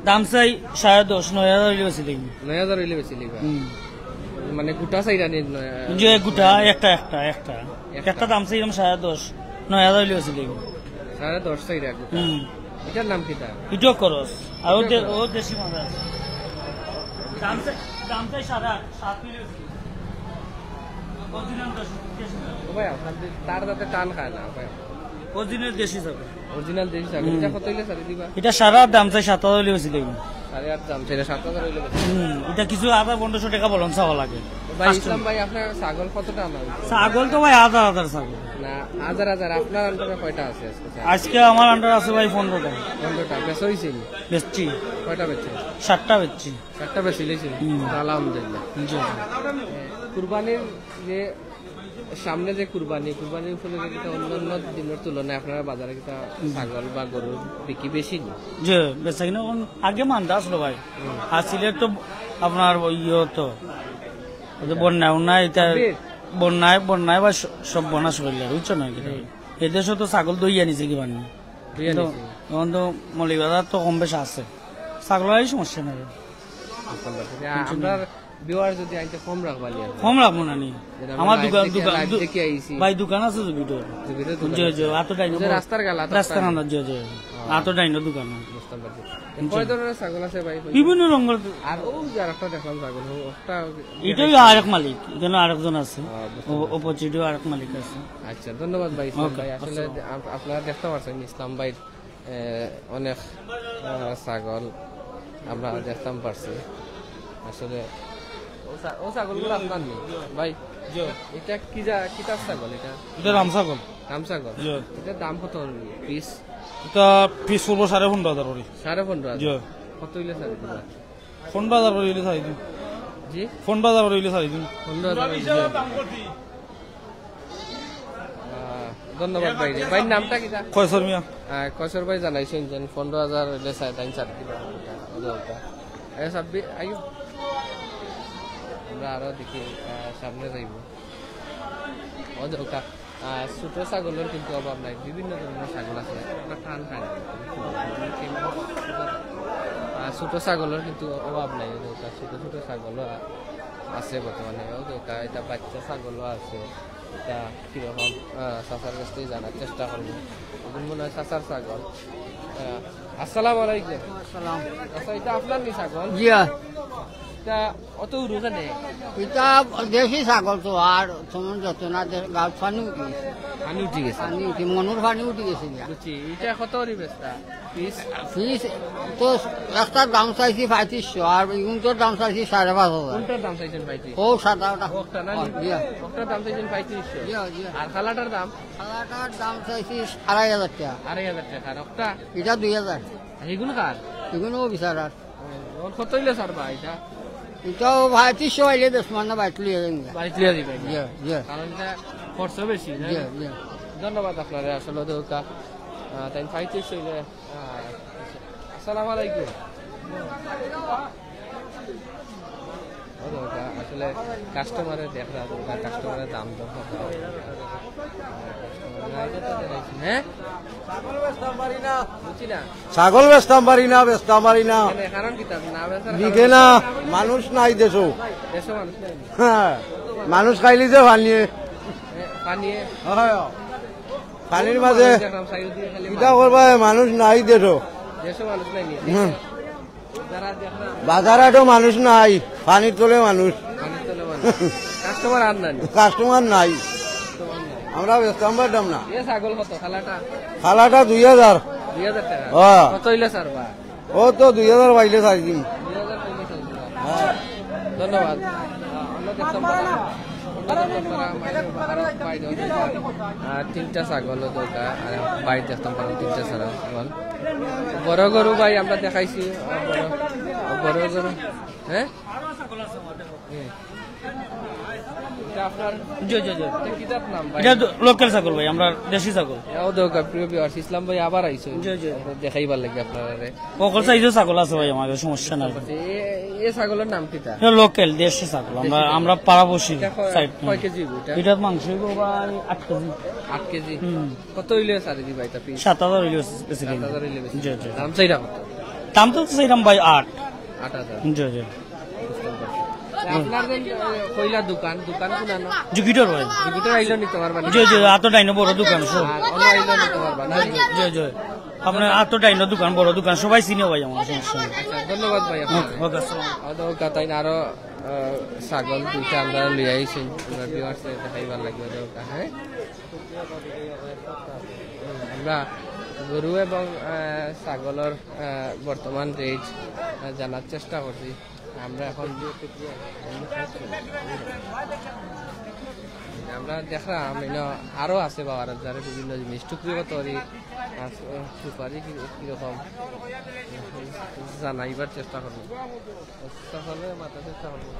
দাম চাই সাড়ে দশ, নয় হাজার অইলে বেশি দিমু। নয় হাজার অইলে বেশি দিবা? হুম। মানে গোটা চাইরা নি নয়? যে গোটা একটা, একটা, একটা। একটা। একটা দাম চাই এরকম সাড়ে দশ, নয় হাজার অইলে বেশি দিমু। সাড়ে দশ চাইরা গোটা। হুম। এটার নাম কিতা? ইটো খরচ। আর ও দে-, ও দেশি মাছ আছে। দাম চাই, দাম চাই সাড়ে আট, সাত অইলে বেশি দিমু। Original দেশি, দেশি। ও ভাই, আপনার যে-, তার যাতে টান খায় না, ভাই। Original দেশি ছাগল। Original দেশি ছাগল। হুম। এটা কত অইলে ছাড়ি দিবা? এটা সাড়ে আট, দাম চাই সাত হাজার অইলে বেশি দিমু। সাড়ে আট দাম চাই, সাত হাজার অইলে বেশি। হুম, এটা কিছু হাজার পনেরোশো টাকা বলন চাওয়া লাগে। ভাই, ইসলাম ভাই, আপনার ছাগল কতটা আনা হইছে? ছাগল তো ভাই হাজার হাজার ছাগল। না, হাজার হাজার, আপনার under-এ কয়টা আছে আজকে? আজকে আমার under আছে ভাই পনেরোটা। পনেরোটা, বেচা হইছে নি? বেচছি। কয়টা বেচছেন? সাতটা বেচছি। সাতটা বেচি লইছেন? হুম। আলহামদুলিল্লাহ। জি। এ, কুরবানির যে সামনে যে কুরবানি, কুরবানির উপলক্ষে কিতা অন্যান্য দিনের তুলনায় আপনারা বাজারে কিতা হুম। ছাগল বা গরুর বিক্রি বেশি নি? জি, বেচা কিনা এখন আগে মান্দা আসলো ভাই। হুম। আসলে তো আপনার ওই ইয়ে তো, ওই যে আচ্ছা। বন্যা, বন্যা এটা, আপনি? বন্যায়, বন্যায় বা স-, সব বনাশ করলে, বুঝছো না কিতা? হুম। এদেশও তো ছাগল দইয়া নিছে কি বানি? দইয়া তো নিছে। এখন তো মৌলভীবাজার তো কম বেশ আছে। ছাগলের সমস্যা নাই। বুঝতে পারছি। যে বুঝছো না? আমরার viewer যদি আইতে কম রাখবা লিয়া। কম রাখবো না নি। যেটা আমরা আমার live দোকান, দেখে, দোকান, live দো-, দেখে আইছি। ভাই, দোকান আছে তো ভিতরে। যে ভিতরে দোকান জি, আছে। জি, আতো ডাইনো। যে রাস্তার গালা, রাস্তার রাস্তার গালা। গালা, জি, জি। হ্যাঁ। আতো ডাইনো দোকান। বুঝতে পারছি। জি। কয় ধরনের ছাগল আছে ভাই? বিভিন্ন রঙের। আর ও যে আরেকটা দেখলাম ছাগল, ও একটা এটাই আরেক মালিক, এখানে আরেকজন আছে। হ্যাঁ, বুঝতে ও-, পারছি। Opposite-এও আরেক মালিক আছে। আচ্ছা, ধন্যবাদ ভাই ইসলাম OK, ভাই। আসলে আসসালাম। আপ-, আপনারা দেখতে পাচ্ছেন ইসলাম ভাই এ, অনেক, আহ, ছাগল আমরা দেখতাম পারছি। আসলে ও ছা-, ও ছাগলগুলো আপনার নি? ভাই, জি। এটা কি জা-, কিতার ছাগল এটা? এটা রাম ছাগল। রাম ছাগল? জি। এটার দাম কত হইল? Piece? এটা piece পড়বো সাড়ে পনেরো হাজার করি। সাড়ে পনেরো হাজার? জি। কত হইলে ছাড়ি দিবা? পনেরো হাজার করি হইলে ছাড়ি দিন। জি? পনেরো হাজার করি হইলে ছাড়ি দিন। পনেরো হাজার হইলে ছাড়ি দিন। আহ, ধন্যবাদ ভাই। ভাইর নামটা কিতা? কয়সর মিয়া। আহ, কয়সর ভাই জানাইছেন যে পনেরো হাজার হইলে ছাড়ি দিন, ছাড়ি দিবা। ওটা, ওটা। এ, সাব্বি, আইও। আমরা আরো দেখি, আহ, সামনে যাইব। ও যে ওটা। আহ, ছোট ছাগলের কিন্তু অভাব নাই, বিভিন্ন ধরনের ছাগল আছে। আমরা টান খাই না। আহ, ছোট ছাগলের কিন্তু অভাব নাই, এই যে ওটা ছোট ছোট ছাগলও আ-, আছে বর্তমানে। ও যে ওটা, এটা বাচ্চা ছাগলও আছে। এটা কিরকম, আহ, চাচার কাছ থেকে জানার চেষ্টা করবো। এখন মনে হয় চাচার ছাগল। আহ, আসসালামু আলাইকুম। আসসালাম। আচ্ছা, এটা আপনার নি ছাগল? জি। এটা অত উড়ু কেনে? এটা দেশি ছাগল তো, আর তেমন যত না, দে-, গাঁত পানি উঠি গেছে। পানি উঠি গেছে? পানি উঠি, মনর পানি উঠি গেছে গিয়া। বুঝছি, এটা কত করি বেচতা? Piece? Piece তো একটার দাম চাইছি পঁয়ত্রিশশো, আর ইগুনটার দাম চাইছি সাড়ে পাঁচ হাজার। কোনটার দাম চাইছেন পঁয়ত্রিশ? ও সাদা ওটা। ওটা না? জি। ওটার দাম চাইছেন পঁয়ত্রিশশো? জি, জি। আর কালাটার দাম? কালাটার দাম চাইছি আড়াই হাজার টাকা। আড়াই হাজার টাকা। আর ওটা? এটা দুই হাজার। আর এগুন কার? এগুনও বিচারার। ও, ওর কত হইলে ছাড়বা এটা? এটাও পঁয়ত্রিশশো আইলে বেশ মানে বাইত লিয়ে যাইন গা। বাইত লিয়ে দিবা এটা? জি, জি। কারণ এটা খরচ বেশি, না? জি, জি। ধন্যবাদ আপনারে, আসলে দরকার। আহ, তাই পঁয়ত্রিশশো হইলে, আহ, আসসালামু আলাইকুম। ও দরকার, আসলে কাস্টমারে দেখরা দরকার, কাস্টমারে দাম দর করতে হবে। হ্যাঁ? ছাগল বেচতাম পারি না, বেচতাম পারি না। কেনে? কারণ কিতা? না বেচার কারণ বিকে কিতা? না, মানুষ নাই দেশো। দেশো মানুষ নাই? হ্যাঁ, মানুষ খাইলি যে পানিয়ে। এ, পানিয়ে? হয়। পানির মাঝে দেখলাম, সাইড দিয়ে খালি কিতা মানুষ। করবা, মানুষ নাই দেশো। দেশো মানুষ নাই নি? হুম। যারা দেখলাম। বাজার হাটো মানুষ নাই, পানির তলে মানুষ। পানির তলে মানুষ। কাস্টমার আর নাই? কাস্টমার নাই। কাস্টমার নাই। আমরা বেচতাম পারতাম না। এ ছাগল কত? কালাটা? কালাটা দুই হাজার। দুই হাজার টাকা? হ্যাঁ। কত হইলে ছাড়বা? ও তো দুই হাজার পাইলে ছাড়ি দিমু। দুই হাজার পাইলে ছাড়ি দিবা। হ্যাঁ। ধন্যবাদ। আমরা দেখতাম পারলাম। আহ, তিনটা ছাগল দরকার, আর বাইরে দেখতাম পারলাম তিনটা ছাগল। বড় গরু ভাই আমরা দেখাইছি, আহ, বড়, বড় গরু, হ্যাঁ? হুম। এটা আপনার, জি, জি, জি। এটা কি জাত নাম ভাই? এটা তো লোকাল ছাগল ভাই, আমরা দেশি ছাগল। এও দরকার, প্রিয় viewers, ইসলাম ভাই আবার আইছে। জি, জি। আমরা দেখাইবার লাগি আপনারে। সকল সাইজের ছাগল আছে ভাই আমার কাছে, সমস্যা নাই। এ-, এই ছাগলর নাম কিতা? এটা লোকাল দেশি ছাগল, আমরা, দেশি ছাগল। আমরা পাড়া বসি এটা কয়, সাইড। কয় কেজি হইব এটা? এটার মাংস হইব ভাই আট কেজি। আট কেজি। হুম। কত হইলে ছাড়ি দিবা এটা পিস? সাত হাজার হইলে বেশি কিনি। সাত হাজার হইলে বেশি। জি, জি। দাম চাইরা কত? দাম তো চাইরাম ভাই আট। আট হাজার। জি, জি। বুঝতে পারছি। আপনার যে, এ, কইলা দোকান, দোকান কোন আনো? জুকিটর ভাই। জুকিটর আইলো নি তোমার বাড়ি? জি, জি, আতো ডাইনো বড় দোকান সব। আর অন্য আইলো নি তোমার বাড়ি? জি, জি। আপনার আতো ডাইনো দোকান, বড় দোকান, সবাই চিনে ভাই আমার, সমস্যা নেই। আচ্ছা, ধন্যবাদ ভাই আপনার। ওকে, ওকে, আসসালাম। অদৌকা তাই না আরো, আহ, ছাগল দুইটা আমরা লই আইছি, আমরা ভিউয়ার্স দেখাইবার লাগি অদৌকা, হ্যাঁ? আমরা গরু এবং, আহ, ছাগলর, আহ, বর্তমান রেট, আহ, জানার চেষ্টা করছি। আমরা এখন আমরা দেখলাম, এনে আরো আছে বাবার যারে বিভিন্ন জিনিস, টুকরি কত করি, আর সুপারি কি-, কিরকম, জানাইবার চেষ্টা করবো। তাহলে মাথা চেষ্টা করবো।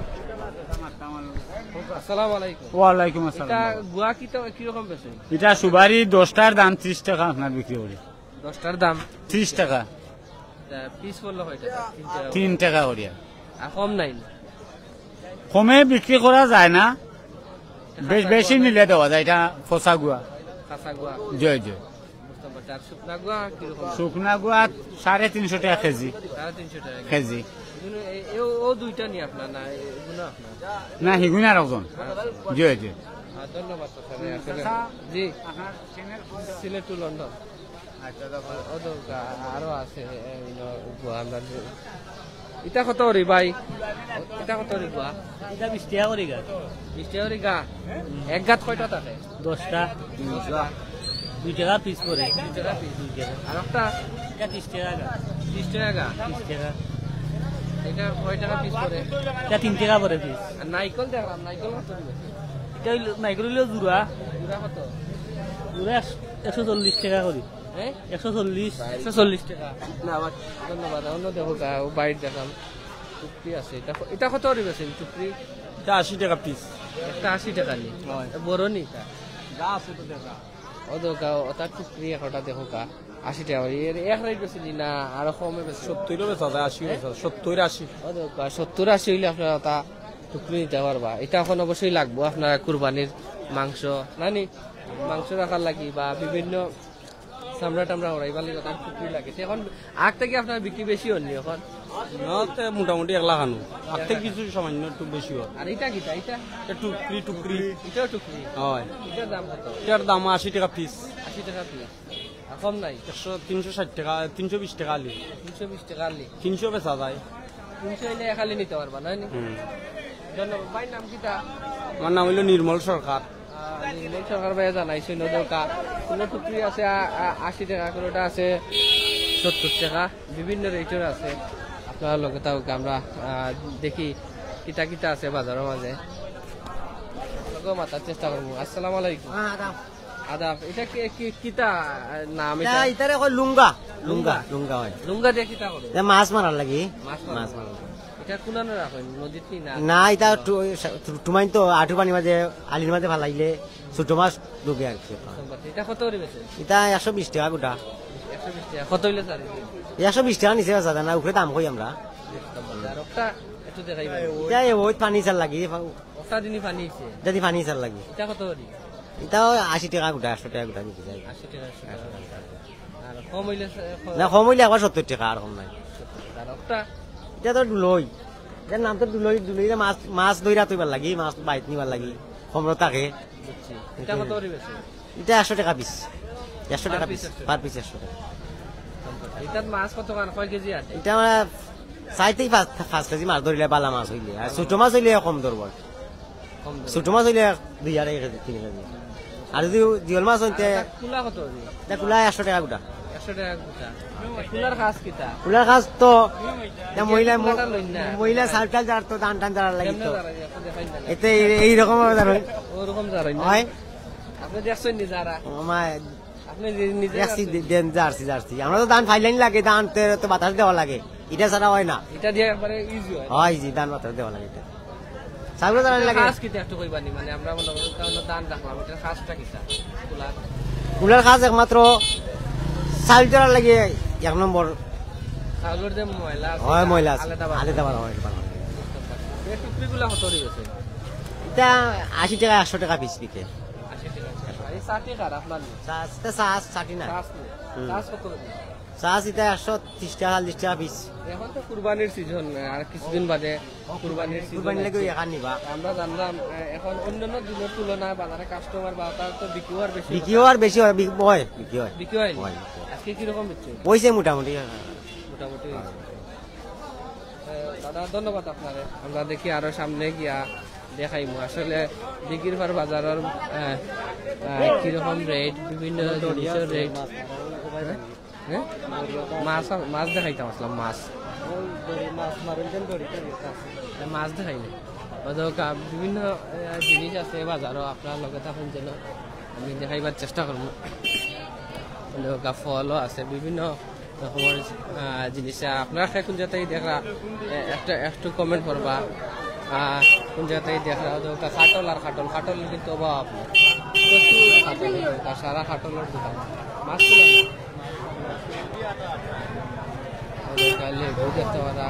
আসসালামু আলাইকুম। ওয়ালাইকুম আসসালাম। এটা গুয়া কি তো কিরকম বেচে? এটা সুপারি দশটার দাম ত্রিশ টাকা আপনার বিক্রি করি। দশটার দাম ত্রিশ টাকা। তা পিস বললো কয় টাকা? তিন টাকা। তিন টাকা করিয়া। আর কম নাই না? কমে বিক্রি করা যায় না, বেশ, বেশি নিলে দেওয়া যায়, এটা ফসা গুয়া। কাঁচা গুয়া। জি, জি। বুঝতে পারছি। আর শুকনা গুয়া কিরকম? শুকনা গুয়া সাড়ে তিনশো টাকা কেজি। সাড়ে তিনশো টাকা কেজি। কেজি। কিন্তু এ-, এ-, ও দুইটা নি আপনার না, এগুলো আপনার? না, হিগুন আর একজন। জি, জি। আহ, ধন্যবাদ, স্যার। আসলে, জি। Sylhet to London. আচ্ছা, দেখো। ও তো গা-, আরো আছে, এ, এ, গুয়া আমরা যে-, ইটা কত করি ভাই? ইটা কত করি গুয়া? ইটা বিশ টাকা করি গা। বিশ টাকা করি গা? এক গাত কয়টা থাকে? দশটা। দশটা। দুই টাকা পিস করে। দুই টাকা পিস। দুই টাকা। আর একটা? ইটা ত্রিশ টাকা গা। ত্রিশ টাকা গা? ত্রিশ টাকা। ইটা কয় টাকা পিস করে? ইটা তিন টাকা করে পিস। আর নাইকল দেখলাম, নাইকল কত করে? ইটা অইলো, নাইকল অইলো জুড়া। জুড়া কত? জুড়া একশো, একশো চল্লিশ টাকা করি। হ্যাঁ? একশো চল্লিশ। একশো চল্লিশ টাকা। না, আবার ধন্যবাদ। অন্য দেখো গা, ও বাইর দেখাম। টুকরি আছে। ইটা ক-, ইটা কত করি বেচেন টুকরি? ইটা আশি টাকা পিস। একটা আশি টাকা নি? হয়। এ বড় নি ইটা? গা আছে তো দেখা। ও দেখো গা, ওটা টুকরি একটা দেখো গা। আশি টাকা করি। এর এক রেট বেচে নি না, আরো কমে বেচে? সত্তইরও বেচা যায়, আশি বেচা যায়। সত্তইর, আশি। ও দেখো গা, সত্তর আশি অইলে আপনারা ওটা টুকরি নিতে পারবা। ইটা এখন অবশ্যই লাগবো আপনারা কুরবানির মাংস, না নি? মাংস রাখার লাগি বা বিভিন্ন চামড়া টামড়া হরাইবার লাগি ওখান টুকরি লাগে। তে এখন আগ থাকি আপনার বিক্রি বেশি অর নি এখন? না, তে মোটামুটি এক লাখ আনো। আগ থাকি কিছু সামান্য একটু বেশি অর। আর ইটা কিতা? ইটা? ইটা টুকরি, টুকরি। ইটাও টুকরি? হয়। ইটার দাম কত? ইটার দাম আশি টাকা পিস। আশি টাকা পিস। আর কম নাই? একশো, তিনশো ষাট টাকা, তিনশো বিশ টাকা আলি। তিনশো বিশ টাকা আলি। তিনশো বেচা যায়। তিনশো অইলে এক আলি নিতে পারবা, নায় নি? হুম। ধন্যবাদ। ভাইর নাম কিতা? আমার নাম অইলো নির্মল সরকার। আহ, নির্মল সরকার ভাইয়ে জানাইছইন, ওদের কা-, কোনো টুকরি আছে, আ-, আ-, আশি টাকা, কোনোটা আছে সত্তর টাকা, বিভিন্ন রেটর আছে। আপনারা লগে থাকুক, আমরা, আহ, দেখি কিতা কিতা আছে বাজারর মাঝে। লগে মাতার চেষ্টা করমু। আসসালামু আলাইকুম। হ্যাঁ, আদাব। আদাব। ইটা কি, কি, কিতা, আহ, নাম ইটা, ইটা? ইটারে কয় লুঙ্গা। লুঙ্গা? লুঙ্গা, লুঙ্গা অয়। লুঙ্গা দিয়া কিতা করে? ইটা মাছ মারার লাগি। মাছ মারার মাছ মারার লাগি। ইটা কুনানো রাখইন? নদীত নি না? না, ইটা টু-, টু-, টুমাইন তো আটু পানির মাঝে, আলির মাঝে ফালাইলে ছোট মাছ ঢুকে আর কি। ইটা কত করি বেচে? ইটা একশো বিশ টাকা গোটা। একশো বিশ টাকা। কত অইলে ছাড়ি? একশো বিশ টাকা নিচে বেচা যায় না, উপরে দাম কই আমরা। আর একটা একটু দেখাই ভাই। ইটা এ ওই ফার্নিচার লাগি, ফা-, ওটা দিনই পানি হইছে। ইটা দি ফার্নিচার লাগি। ইটা কত করি? ইটাও আশি টাকা গোটা, একশো টাকা গোটা বিক্রি যায়। আশি টাকা, একশো টাকা। আর কম অইলে সে-, না, কম অইলে আবার সত্তর টাকা, আর কম নাই। আর ওটা? ইটা তো লই। ইটার নাম তো ডুলই, ডুলইরে মাছ, মাছ ধইরা থইবার লাগি, মাছ বাইত নিবার লাগি, কমরো থাকে। বুঝছি। ইটা কত করি বেচে? ইটা একশো টাকা পিস। একশো টাকা per piece পিস, একশো টাকা। Per piece একশো টাকা। ইটাত মাছ কত খান, কয় কেজি আছে? ইটা আমরা চাইতেই পাঁচ, পাঁচ কেজি মাছ ধরিলে, বালা মাছ অইলে। আর ছোট মাছ অইলে কম ধরবো। কম ধরে। ছোট মাছ অইলে দুই আড়াই কেজি, তিন কেজি। আর যদি জিওল মাছ অইতে আর এটা কুলা কত অইবে? ইটা কুলা একশো টাকা গোটা। একশো টাকা গোটা। কুলার খাস কিতা? কুলার খাস তো, ইটা মহিলা, কুলাটা লইন না। মহিলা চাউল টাউল জারতো, ধান টান জারার লাগি কেমনে তো। জারা, আপনি দেখাইন না। এতে এই, এই রকম ভাবে জারইন। ওরকম জারইন না। হয়। আপনি দেখছেন নি জারা? ও মাই, আপনি যে নিজে দেখছি, জারছেন। দে-, দেন জারছি, জারছি। আমরা তো ধান ফাইলাইন লাগে, ধান তে-, তো বাতাস দেওয়া লাগে। ইটা ছাড়া হয় না। ইটা দিয়া একবারে ইজি হয়। হয়, ইজি, ধান বাতাস দেওয়া লাগে ইটা। ছাগল ধান লাগে। খাস কিতা একটু কইবা নি? মানে, আমরা মনে করি কারণ ধান রাখলাম, ইটার খাসটা কিতা? কুলার। কুলার খাস একমাত্র চাউল চড়ার লাগে এক নম্বর। চাউলর যে ময়লা আছে, হয়, ময়লা আছে। আলাদা বার আলাদা বার হয়, বার হয়। এই টুকরিগুলা কত করি বেচে? ইটা আশি টেকা, একশো টেকা পিস বিকে। আশি টেকা। আর এই চাটি কার আপনার নি? চাচ, ইটা চাচ, চাটি না। চাচ নি? হুম। চাচ কত করি? চাচ ইটা একশো তিরিশ টেকা, চল্লিশ টেকা পিস। এখন তো কুরবানির সিজন, আর কিছুদিন বাদে কুরবানির সিজন কুরবানি লাগি আছে। এখান নিবা। আমরা জানলাম, এ, এখন অন্যান্য দিনের তুলনায় বাজারে কাস্টমার বা তার তো বিক্রিও আর বেশি। বিক্রিও আর বেশি হয়, বিক-, হয়, বিক্রি হয়। বিক্রি হয়নি? হয়, বিক্রি হয়। আজকে কিরকম বিক্রি হয়েছে? হয়েছে মোটামুটি। মোটামুটি হয়েছে। এ, দাদা, ধন্যবাদ আপনারে। আমরা দেখি আরো সামনে গিয়া দেখাইমু আসলে দিঘির পার বাজারের, এ, এ, কিরকম রেট, বিভিন্ন জিনিসের রেট। হ্যাঁ? মাছ, মাছ দেখাইতাম আসলাম, মাছ। এই মাছ দেখাইলে। অতো কা-, বিভিন্ন, এ, জিনিস আছে বাজারও, আপনারা লগে থাকুন যেন। আমি দেখাইবার চেষ্টা করমু। অতো কা-, ফলও আছে, বিভিন্ন রকমের, আ, জিনিস। আপনারা কে কোন জায়গায় দেখরা, এ, একটা, একটু comment করবা। আ, কোন জায়গায় দেখরা, অতো কা-, কাঠল আর কাঠল, কাঠল কিন্তু অভাব নাই। প্রচুর কাঠল, অতো কা-, সারা কাঠলের দোকান। মাছ ছিল না। লেবু দেখতে পারা,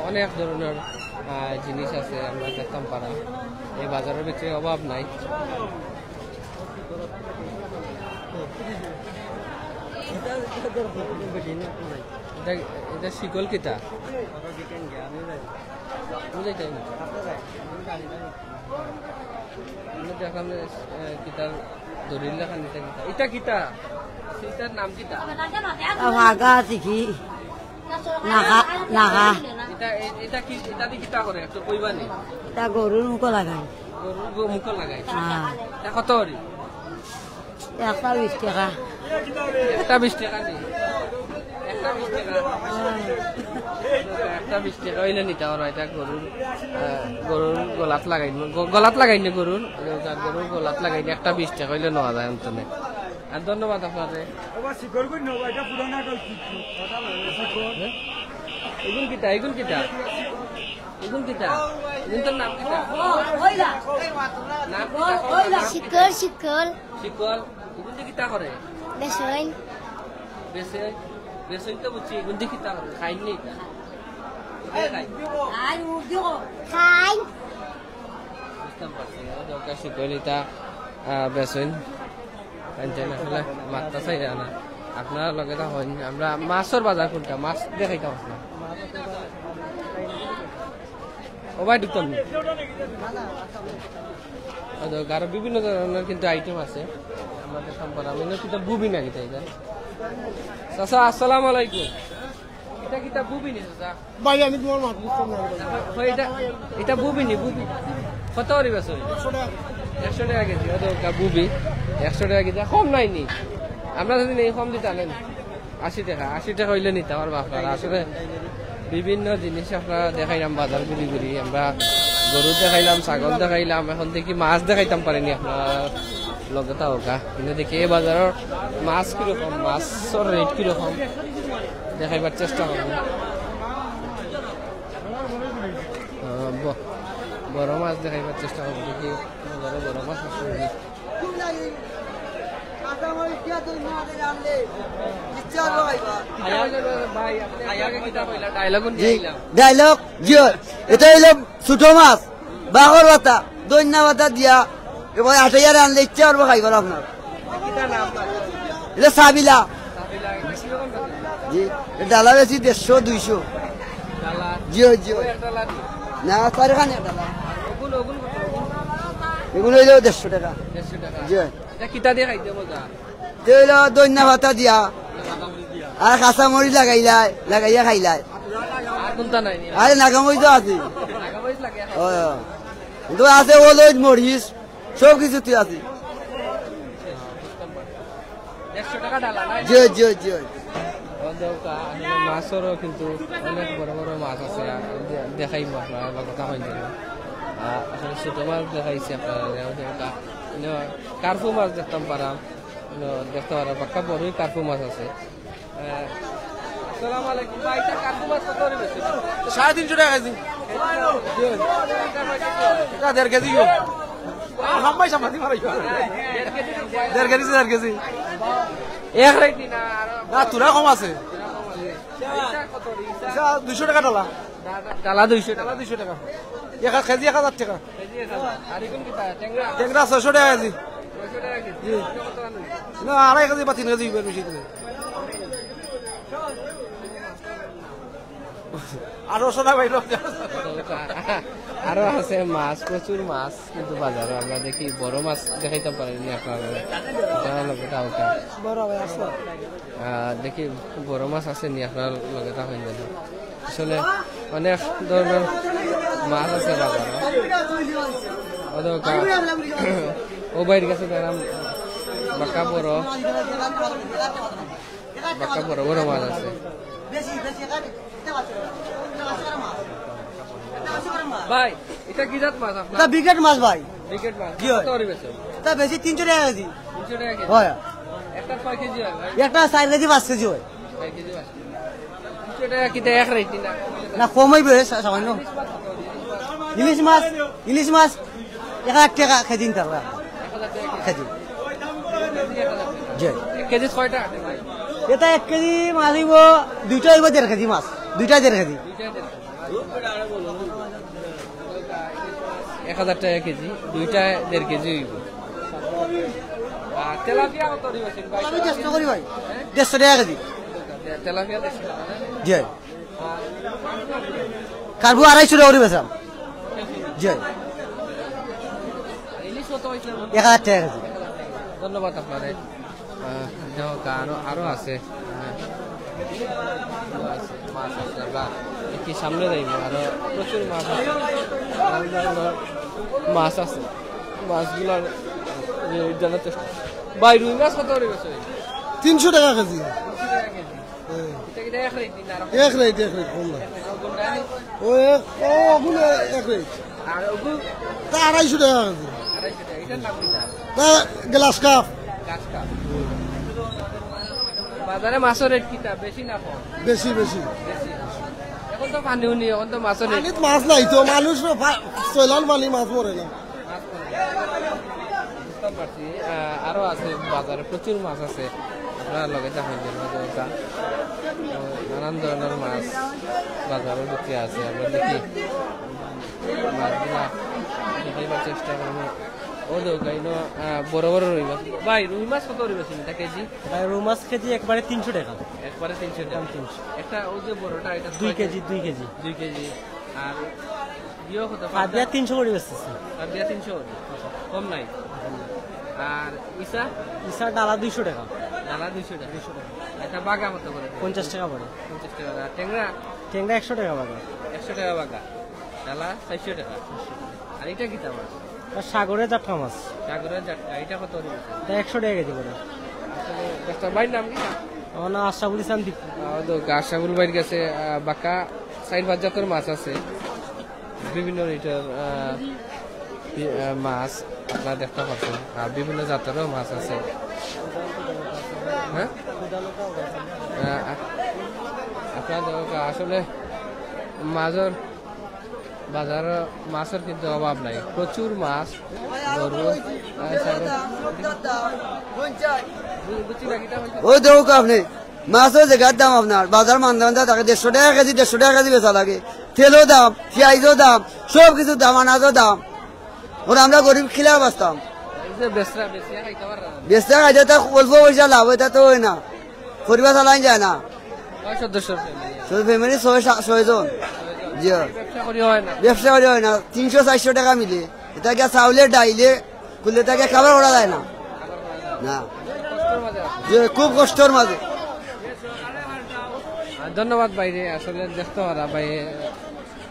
অনেক ধরনের, আহ, জিনিস আছে, আমরা দেখতাম পারা। এই বাজারের ভিতরে অভাব নাই। এটা, এটা শিকল কিতা? বুঝাইতাই না। আমি দেখলাম যে, এ, কিতার দড়ির লেখা নিতে কিতা। ইটা কিতা? ইটার নাম কিতা? বাগা আছে কি? নাগা, নাগা। ইটা, এ-, ইটা কি, ইটা দি কিতা করে? একটু কইবা নি? ইটা গরুর মুখো লাগাই। গরুর গো-, মুখো লাগাই? হ্যাঁ। ইটা কত করি? একটা বিশ টেকা। একটা বিশ টেকা নি? একটা বিশ টেকা? একটা বিশ টেকা অইলে নিতা পারবা, ইটা গরুর, আহ, গরুর গলাত লাগাইন, গ-, গলাত লাগাইন নি গরুর, গরুর গলাত লাগাইন, একটা বিশ টেকা অইলে নেওয়া যায় অন্তনে। আর ধন্যবাদ আপনারে। হ্যাঁ? এগুন কিতা, এগুন কিতা? এগুন কিতা? এগুন তোর নাম কিতা? নাম কিতা? শিকল, শিকল। শিকল, ইগুন দি কিতা করে? বেসন। বেসন, বেসন তো বুঝছি, ইগুন দি কিতা করে? খাইন নি ইটা? খাইন। খাইন। বুঝতাম পারছি, আমার দরকার শিকল ইটা, আহ, বেসন। খাইন না, আসলে মাত্তা চাই না। আপনারা লগে তো হইন, আমরা মাছর বাজার কোনটা? মাছ দেখাইতাম আপনার। ও ভাই, ঢুকতাম না। আরো বিভিন্ন ধরনের কিন্তু item আছে। আমাদের সম্পর্কে আমি কিন্তু বুবি না কিতা ইটা। চাচা, আসসালামু আলাইকুম। ইটা কিতা বুবি নি, চাচা? ভাই, আমি তোমার মাত বুঝতাম না। হয় ইটা, ইটা বুবি নি, বুবি। কত করি বেচো? একশো টেকা। একশো টেকা কেজি, অতো কা বুবি। একশো টেকা কেজি, কম নাই নি? আমরা যদি নেই, কম দিতা নেন। আশি টেকা, আশি টেকা অইলে নিতা পারবা আপনারা। আসলে বিভিন্ন জিনিস আপনারা দেখাইলাম, বাজার ঘুরি ঘুরি। আমরা গরু দেখাইলাম, ছাগল দেখাইলাম, এখন দেখি মাছ দেখাইতাম পারিনি আপনারা লগে থাকউক্কা। কিন্তু দেখি এই বাজারের মাছ কিরকম, মাছর rate কিরকম দেখাইবার চেষ্টা করমু। আহ, ব-, বড় মাছ দেখাইবার চেষ্টা করমু, দেখি বাজারে বড় মাছ আছে নি। Dialogue, জি, dialogue, জি, ইটা অইলো ছোট মাছ, বাখর পাতা, ধইন্যা পাতা দিয়া, এবার আটাইয়া রানলে ইচ্ছা করবো খাইবার আপনার। ইটা সাবিলা। জি, এ ডালা বেশি দেড়শো, দুইশো। জি, জি। না, চারখান এক ডালা। এগুন অইলো দেড়শো টেকা। জি। ইটা কিতা দিয়া খাইতে মজা? ইটা অইলো ধইন্যা পাতা দিয়া, আর কাঁচা মরিচ লাগাইলাই, লাগাইয়া খাইলাই। আর কোনটা নাই নি? আরে নাগা মরিচ তো আছে। নাগা মরিচ লাগে। ও, কিন্তু আছে হলুদ মরিচ, সব কিছু তুই আছে। একশো টেকা ডালা না? জি, জি, জি। ও দেখউক্কা, আসলে মাছরও কিন্তু অনেক বড় বড় মাছ আছে, আর দে-, দেখাইমু আপনারা, কথা কইন যেন। আর আসলে ছোট মাছ দেখাইছি আপনারা, ও দেখউক্কা, ইনো কার্পু মাছ দেখতাম পারা, ইনো দেখতে পারা, পাক্কা বড়ই কার্পু মাছ আছে। আহ, আসসালামু আলাইকুম ভাই, ইটা কার্পু মাছ কত করি বেচো? সাড়ে তিনশো টেকা কেজি। ইটা দেড় কেজি অইবো। আর হাম্মাই সামাদি মারাই। দেড় কেজি, দেড় কেজি। এক rate নি না, আরো না, থুড়া কম আছে। ইটা কত করি? ইটা দুইশো টেকা ডালা। ডালা দুইশো টাকা। দুইশো টাকা। এক কেজি এক হাজার টাকা। কেজি এক হাজার। আর এখন কিতা? টেংরা? টেংরা ছয়শো টাকা কেজি। ছয়শো টাকা কেজি। জি। না, আড়াই কেজি বা তিন কেজি অইবো বেশি করে। আরো সোনা ভাই লোক। আরো আছে মাছ, প্রচুর মাছ কিন্তু বাজারো। আমরা দেখি বড় মাছ দেখাইতাম পারি নি আপনারারে। এটা হলো গোটা ওটা। বড় ভাই আছে। আহ, দেখি বড় মাছ আছে নি আপনার লগে, তা হইল না। আসলে অনেক ধরনের মাছ আছে বাজারো। ও দেখো কা-, ও ভাইর কাছে দেখলাম বাক্কা বড়, বাক্কা বড় বড় মাছ আছে। ভাই, এটা কি জাত মাছ আপনার? এটা ব্রিগেড মাছ ভাই। ব্রিগেড মাছ। জি হয়। কত করে বেচেন? এটা বেশি তিনশো টাকা কেজি। তিনশো টাকা কেজি? হয়। একটা ছয় কেজি হয় ভাই? একটা চার কেজি, পাঁচ কেজি হয়। ছয় কেজি, পাঁচ কেজি। তিনশো টাকা কিতা এক রেট না? না, কম অইবো, সা-, সামান্য। ইলিশ মাছ, ইলিশ মাছ এক হাজার টাকা কেজি নিতে পারবো। এক হাজার টাকা কেজি। কেজি। জি। এক কেজি ছয়টা? এটা এক কেজি মাছ অইবো, দুইটা অইবো দেড় কেজি মাছ, দুইটা দেড় কেজি। এক হাজার টাকা কেজি, দুইটা দেড় কেজি অইবো। আর তেলাপিয়া কত অইবো ভাই? আমি দেড়শো করি ভাই, দেড়শো টাকা কেজি। তেলাপিয়া দেড়শো টাকা না? জি। কার্পু আড়াইশো টাকা করি বেচলাম। জি। ইলিশ কত অইছে? এক হাজার টাকা কেজি। ধন্যবাদ আপনারে। আহ, দেখো, আরো, আরো আছে। আহ, আরো আছে, মাছ আছে। আমরা একটু সামনে যাইবো, আরো প্রচুর মাছ আছে। মাছ আছে, মাছগুলার rate জানার চেষ্টা। ভাই, রুই মাছ কত করে বেচো? তিনশো টাকা কেজি। তিনশো টাকা কেজি। হ্যাঁ। এটা কি এক রেট না আর? এক রেট, এক রেট, কম না। ও এক, ও ওগুলো এক রেট। আর ওগুলো? তা আড়াইশো টাকা কেজি। আড়াইশো টাকা। এটার নাম কি না? তা গ্লাস কাপ। Glass cup. বাজারে মাছর রেট কিতা? বেশি না কম? বেশি, বেশি। বেশি। এখন তো পানি উনি, এখন তো মাছর রেট। পানিত মাছ নাই তো, মানুষ তো পা-, চলান পানি মাছ মরে না। বুঝতাম পারছি, আহ, আরো আছে বাজারে, প্রচুর মাছ আছে। আপনারা লগে দেখা যায়, মাঝে মধ্যে, আহ, নানান ধরনের মাছ বাজারে বিক্রি আছে। আমরা দেখি মাছগুলা দেখাইবার চেষ্টা করবো। ও দেখো, এই নো, আহ, বড় বড় রুই মাছ। ভাই, রুই মাছ কত করে বেচো এটা কেজি? ভাই, রুই মাছ কেজি একবারে তিনশো টাকা। একবারে তিনশো টাকা? একদম তিনশো। একটা ওই যে বড়টা, এটা দুই ছয় কেজি, দুই কেজি। দুই কেজি। আর ইয়ে কত? পাবদা তিনশো করে বেচতেছি। পাবদা তিনশো করে? কম নাই? আর ইসা? ইসা ডালা দুইশো টাকা। ডালা দুইশো টাকা? দুইশো টাকা। একটা বাগা কত করে? পঞ্চাশ টাকা পড়ে। পঞ্চাশ টাকা। আর টেংরা? টেংরা একশো টাকা বাগা। একশো টাকা বাগা। ডালা চারশো টাকা। আর এটা কিতা মাছ? এটা সাগরের জাটকা মাছ। সাগরের জাটকা, এটা কত করে? এটা একশো টাকা কেজি পড়ে। আসলে, ডাক্তার ভাইর নাম কি? আমার নাম আশরাফুল ইসলাম দীপু। আহ, তো আশরাফুল ভাইর কাছে, আহ, বাক্কা চাইর পাঁচ জাতর মাছ আছে, বিভিন্ন রেটর, আহ, বি-, আহ, মাছ আপনারা দেখতা পারছেন, আর বিভিন্ন জাতরও মাছ আছে। হ্যাঁ? আহ, আপনারা দেখো, আসলে মাছর বাজারো মাছর কিন্তু অভাব নাই, প্রচুর মাছ, গরু, আহ, ছাগল। বুঝ-, বুঝছি না, কিতা হইছে? ওই দেখো আপনি, মাছও জাগার দাম আপনার, বাজার মান্দা মান্দা থাকে, দেড়শো টাকা কেজি, দেড়শো টাকা কেজি বেচা লাগে। তেলও দাম, পিয়াইজও দাম, সব কিছুর দাম, আনাজও দাম। ওরা আমরা গরিব খিলা বাঁচতাম। এই যে বেচরা, বেচিয়া খাইতে পাররা না। বেচরা খাইতে তো অল্প পয়সা লাভ, এটা তো হয় না, পরিবার চালান যায় না। কয় সদস্য family? শুধু family ছয় সা-, ছয় জন। জি। ব্যবসা করি হয় না? ব্যবসা করি হয় না, তিনশো চারশো টাকা মিলে। এটা গিয়া চাউলে, ডাইলে, কুলে তাকে খাবার করা যায় না। না। কষ্টর মাঝে আছে। জি, খুব কষ্টর মাঝে। আর ধন্যবাদ ভাইরে, আসলে দেখতে পারা ভাই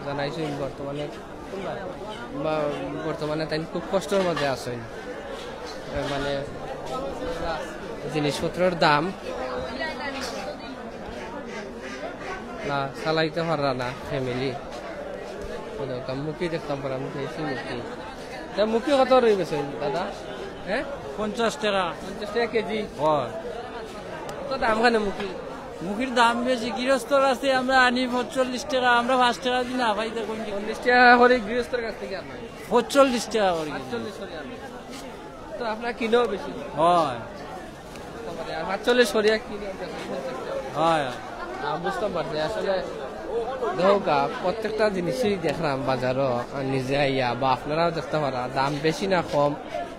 জানাইছেন বর্তমানে, বা বর্তমানে তাই খুব কষ্টর মাঝে আছেন। এ, মানে, জিনিসপত্রর দাম না, চালাইতে পাররা না family। মানে, ওটা মুখি দেখতাম পারা, মুখি এসে মুখি। তা মুখি কত রইবে সেই, দাদা? হ্যাঁ? পঞ্চাশ টাকা। পঞ্চাশ টাকা কেজি? হয়। কত দাম কেনে মুখি? মুখির দাম বেশি, গৃহস্থর কাছ থেকে আমরা আনি পঁচল্লিশ টাকা, আমরা পাঁচ টাকা দিই না, ভাই, দেখুন কি। চল্লিশ টাকা করে গৃহস্থর কাছ থেকে আর নাই। পঁচল্লিশ টাকা করে কেজি। আটচল্লিশ করে আর নাই। তো আপনার কিলো বেশি। হয়। আর আটচল্লিশ করে এক কিলো। হয়। আহ, বুঝতে পারছি আসলে। দেখউক্কা, প্রত্যেকটা জিনিসই দেখরাম বাজারো, আর নিজে আইয়া বা আপনারাও দেখতা পাররা, দাম বেশি না কম,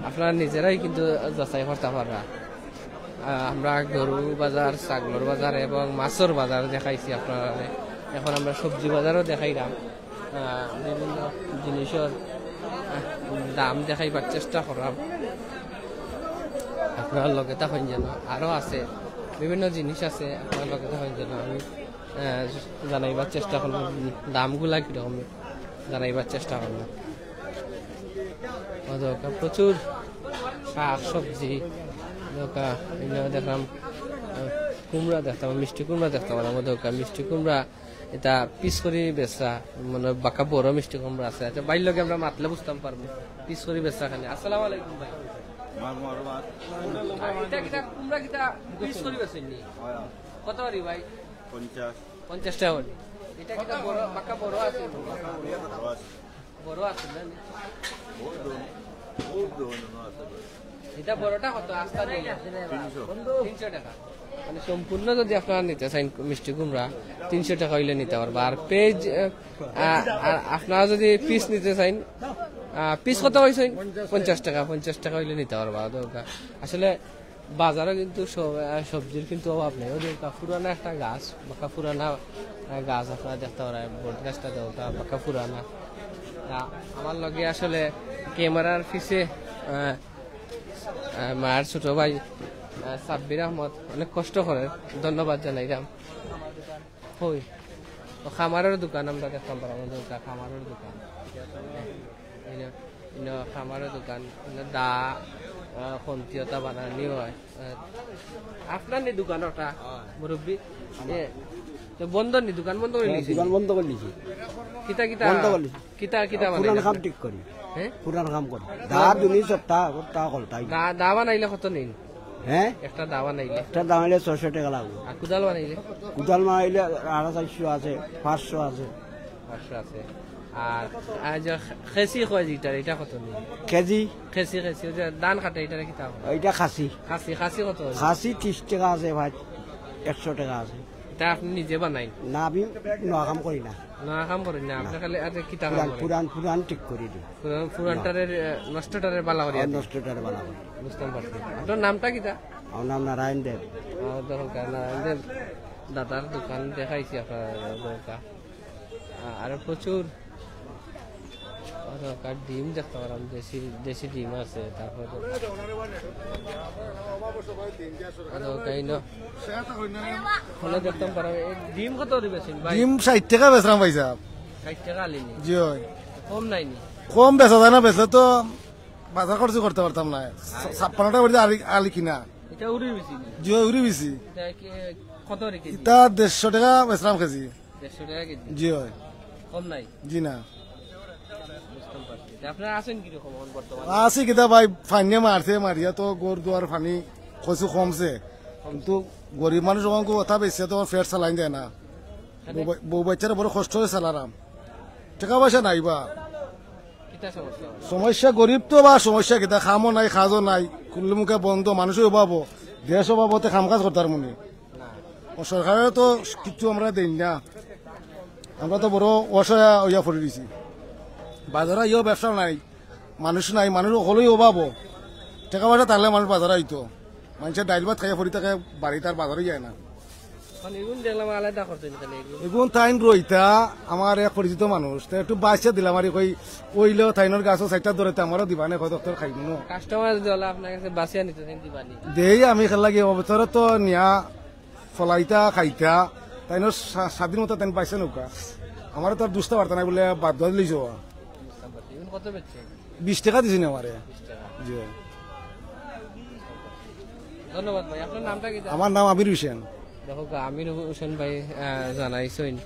আপনারা নিজেরাই কিন্তু যাচাই করতা পাররা। আহ, আমরা গরু বাজার, ছাগলর বাজার এবং মাছর বাজার দেখাইছি আপনারারে। এখন আমরা সবজি বাজারও দেখাইরাম। আহ, বিভিন্ন জিনিসর, আহ, দাম দেখাইবার চেষ্টা কররাম। আপনারা লগে থাকইন যেন, আরো আছে, বিভিন্ন জিনিস আছে, আপনারা লগে থাকইন যেন। আমি আহ, জানাইবার চেষ্টা করমু, দামগুলা কিরকম জানাইবার চেষ্টা করমু। অউ দেখউক্কা, প্রচুর শাক সবজি। দেখউক্কা, ইনো দেখরাম, আহ, কুমড়া দেখতাম, মিষ্টি কুমড়া দেখতাম। অউ দেখউক্কা, মিষ্টি কুমড়া ইটা পিস করি বেচরা, মানে বাক্কা বড় মিষ্টি কুমড়া আছে। আচ্ছা, ভাইর লগে আমরা মাতলে বুঝতাম পারমু পিস করি বেচরা কেনে। আসসালামু আলাইকুম ভাই। ইটা কিতা কুমড়া কিতা পিস করি বেচইন নি? কত করি ভাই? পঞ্চাশ। পঞ্চাশ টেকা করি। ইটা কিতা বড়, বাক্কা বড় আছে? বড় আছে। বড় আছে না? ইটা বড়টা কত? আস্তা দিলে? তিনশো। তিনশো টেকা। মানে সম্পূর্ণ যদি আপনারা নিতা চাইন মিষ্টি কুমড়া, তিনশো টেকা অইলে নিতা পারবা। আর পেজ, আহ, আহ, আর আপনারা যদি পিস নিতা চাইন, আহ, পিস কত কইছইন? পঞ্চাশ টেকা, পঞ্চাশ টেকা অইলে নিতা পারবা। অউ দেখউক্কা, আসলে বাজারো কিন্তু সব-, আহ, সবজির কিন্তু অভাব নাই। অউ দেখউক্কা, পুরানা একটা গাছ, বাক্কা পুরানা, আহ, গাছ আপনারা দেখতা পাররা, বট গাছটা দেখউক্কা, বাক্কা পুরানা। আহ, আমার লগে আসলে ক্যামেরার পিছে, আহ, আহ, মার ছোট ভাই, আহ, সাব্বির আহমদ অনেক কষ্ট করের, ধন্যবাদ জানাইরাম। অউ, অউ খামারর দোকান আমরা দেখতাম পাররাম, অউ দেখউক্কা খামারর দোকান। ইনো, ইনো খামারর দোকান, ইনো দা, আহ, খন্তি অতা বানানি অয়। আহ, আপনার নি দোকান অটা, মুরব্বি? এ, তো বন্ধ নি, দোকান বন্ধ করি নিছে? দোকান বন্ধ করি নিছে। কিতা কিতা? বন্ধ করি নিছে। কিতা কিতা পুরান বানাইলা? কাম ঠিক করি। হ্যাঁ? পুরান কাম করি। দা দুনি সপ্তাহ, সপ্তাহ কলতাই। দা, দা বানাইলে কত নেইন? হ্যাঁ? একটা দা বানাইলে? একটা দা বানাইলে ছয়শো টেকা লাগবো। আর কুদাল বানাইলে? কুদাল বানাইলে আড়াই চারশো আছে, পাঁচশো আছে। পাঁচশো আছে। আর, আর যে খেসি কয় যেটার, ইটা কত নেইন? কেজি? খেসি, খেসি, অউ যে ধান কাটে, ইটারে কিতা কয়? ইটা খাসি। খাসি, খাসি কত? খাসি ত্রিশ টেকা আছে ভাই, একশো টেকা আছে। ইটা আপনে নিজে বানাইন? না, আমি নয়া কাম করি না। নয়া কাম করইন না, আপনে খালি আর কিতা কাম করইন? পুরান, পুরান ঠিক করি দিই। পুরান, পুরানটারে, আহ, নষ্টটারে বালা করি আর দিন। নষ্টটারে বালা করি। বুঝতাম পারছি। আপনার নামটা কিতা? আমার নাম নারায়ণ দেব। আহ, দেখউক্কা, নারায়ণ দেব দাদার দোকান দেখাইছি আপনার দোকান। আহ, আর প্রচুর, অউ দেখউক্কা, ডিম দেখতাম পাররাম, দেশি, দেশি ডিম আছে, তারপর অউ দেখউক্কা, ইনো, অনো দেখতাম পাররাম, এই ডিম কত করি বেচইন ভাই? ডিম ষাইট টেকা বেচরাম ভাইসাব। ষাইট টেকা আলি নি? জি অয়। কম নাই নি? কম বেচা যায় না, বেচলে তো বাজার খরচ করতে পারতাম না। ছা-, ছাপ্পান্ন টেকা করি আলি, আলি কিনা। ইটা উড়ি বেশি নি? জি অয়, উড়ি বেশি। ইটা কি, কত করি কেজি? ইটা দেড়শো টেকা বেচরাম কেজি। দেড়শো টেকা কেজি? জি অয়। কম নাই? জি না। বুঝতাম পারছি। তে আপনারা আছইন কিরকম অখন বর্তমানে? আছি কিতা ভাই, পানিয়ে মারছে, মারিয়া তো ঘর দুয়ার পানি কিছু কমছে, কিন্তু গরিব মানুষ অখন কথা বেশি তো পেট চালাইন যায় না। বউ-, বউ বাচ্চারে বড় কষ্ট অয় চালারাম, টেকা পয়সা নাই বা। কিতা সমস্যা? সমস্যা গরিব তো বা সমস্যা কিতা, কামও নাই, কাজও নাই, কুল্লু মুখে বন্ধ, মানুষও অভাবো, দেশ অভাবতে কাম কাজ করতাম পারমু নি। ও সরকারে তো কিচ্ছু আমরারে দেইন না, আমরা তো বড় অসহায় অইয়া পড়ি রইছি। বাজারো ইয়ো ব্যবসা নাই, মানুষ নাই, মানুষ হকলউ অভাবো। টেকা পয়সা থাকলে মানুষ বাজারো আইতো। মানষে ডাইল ভাত খাইয়া পড়ি থাকে, বাড়িত আর বাজারো যায় না। মানে এগুন দেখলাম আলাদা করতে নি খালি এগুন। এগুন তাইন রইতা, আমার এক পরিচিত মানুষ, তো একটু বাঁচিয়া দিলাম আর কই, অইলেও তাইনর গাছও চাইরটা ধরে তো আমারও দিবা নে, কত দপ্তর খাইব না। কাস্টমার যদি অলা আপনার কাছে বাঁচিয়া নিতে চাইন দিবা নি? দেই আমি খেলা গিয়ে অবতরে তো নিয়া ফলাইতা খাইতা, তাইনর স্বা-, স্বাধীন মতো তাইন পাইছে নৌকা। আমারও তো আর দুষতা পারতা না বলে বাদ দেওয়া দিলেই যাওয়া। বুঝতাম পারছি। এগুন কত বেচছে? বিশ টেকা দিছি না আমারে। বিশ টেকা। জি। ধন্যবাদ ভাই। আপনার নামটা কিতা? আমার নাম আমির হোসেন। দেখউক্কা, আমির হোসেন ভাই, আহ, জানাইছইন, আহ,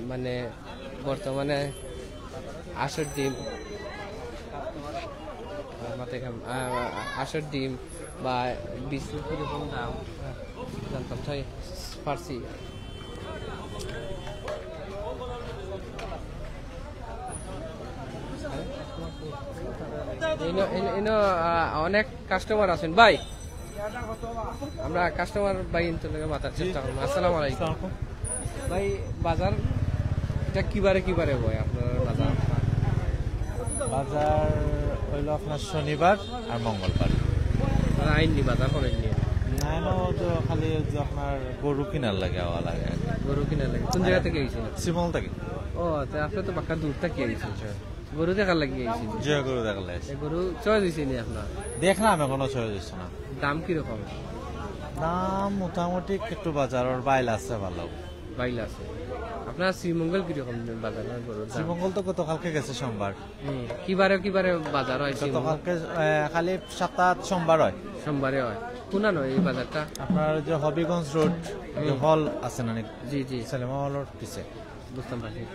মানে বর্তমানে আঁশর ডিম, আহ, মাথায় ঘাম, আহ, আঁশর ডিম বা বিস্কুট কিরকম দাম, আহ, জানতাম চাই, পারছি। ইনো, ইনো, ইনো, আহ, অনেক কাস্টমার আছইন ভাই, আমরা কাস্টমার ভাইন্তর লগে মাতার চেষ্টা করমু। আসসালামু আলাইকুম। ভাই, বাজার ইটা কিবারে কিবারে অয় আপনার বাজার? বাজার অইলো আপনার শনিবার আর মঙ্গলবার। আইননি বাজার করেননি? না, না, ও তো খালি ওই যে আপনার গরু কিনার লাগি আওয়া লাগে আর কি। গরু কিনার লাগি। কোন জাগা থাকি আইছইন? শ্রীমঙ্গল থাকি। ও, তে আপনে তো বাক্কা দূর থাকি আইছইন। গরু দেখার লাগি আইছইন? জি, গরু দেখার লাগি আইছি। এ গরু চয়েস অইছে নি আপনার? দেখলাম, এখনো চয়েস অইছে না। দাম কিরকম? দাম মোটামুটি একটু বাজারর বাইল আছে ভালা। বাইল আছে। আপনার শ্রীমঙ্গল কিরকম বাজার না গরুর দাম? শ্রীমঙ্গল তো গতকালকে গেছে সোমবার। হুম, কিবারে কিবারে বাজার অয় শ্রীমঙ্গল? গতকালকে, এ, খালি সপ্তাহাত সোমবার অয়। সোমবারে অয়। কুনানো এই বাজারটা? আপনার যে হবিগঞ্জ রোড, যে হুম। হল আছে না নি? জি, জি। সিনেমা হলর পিছে। বুঝতাম পারছি।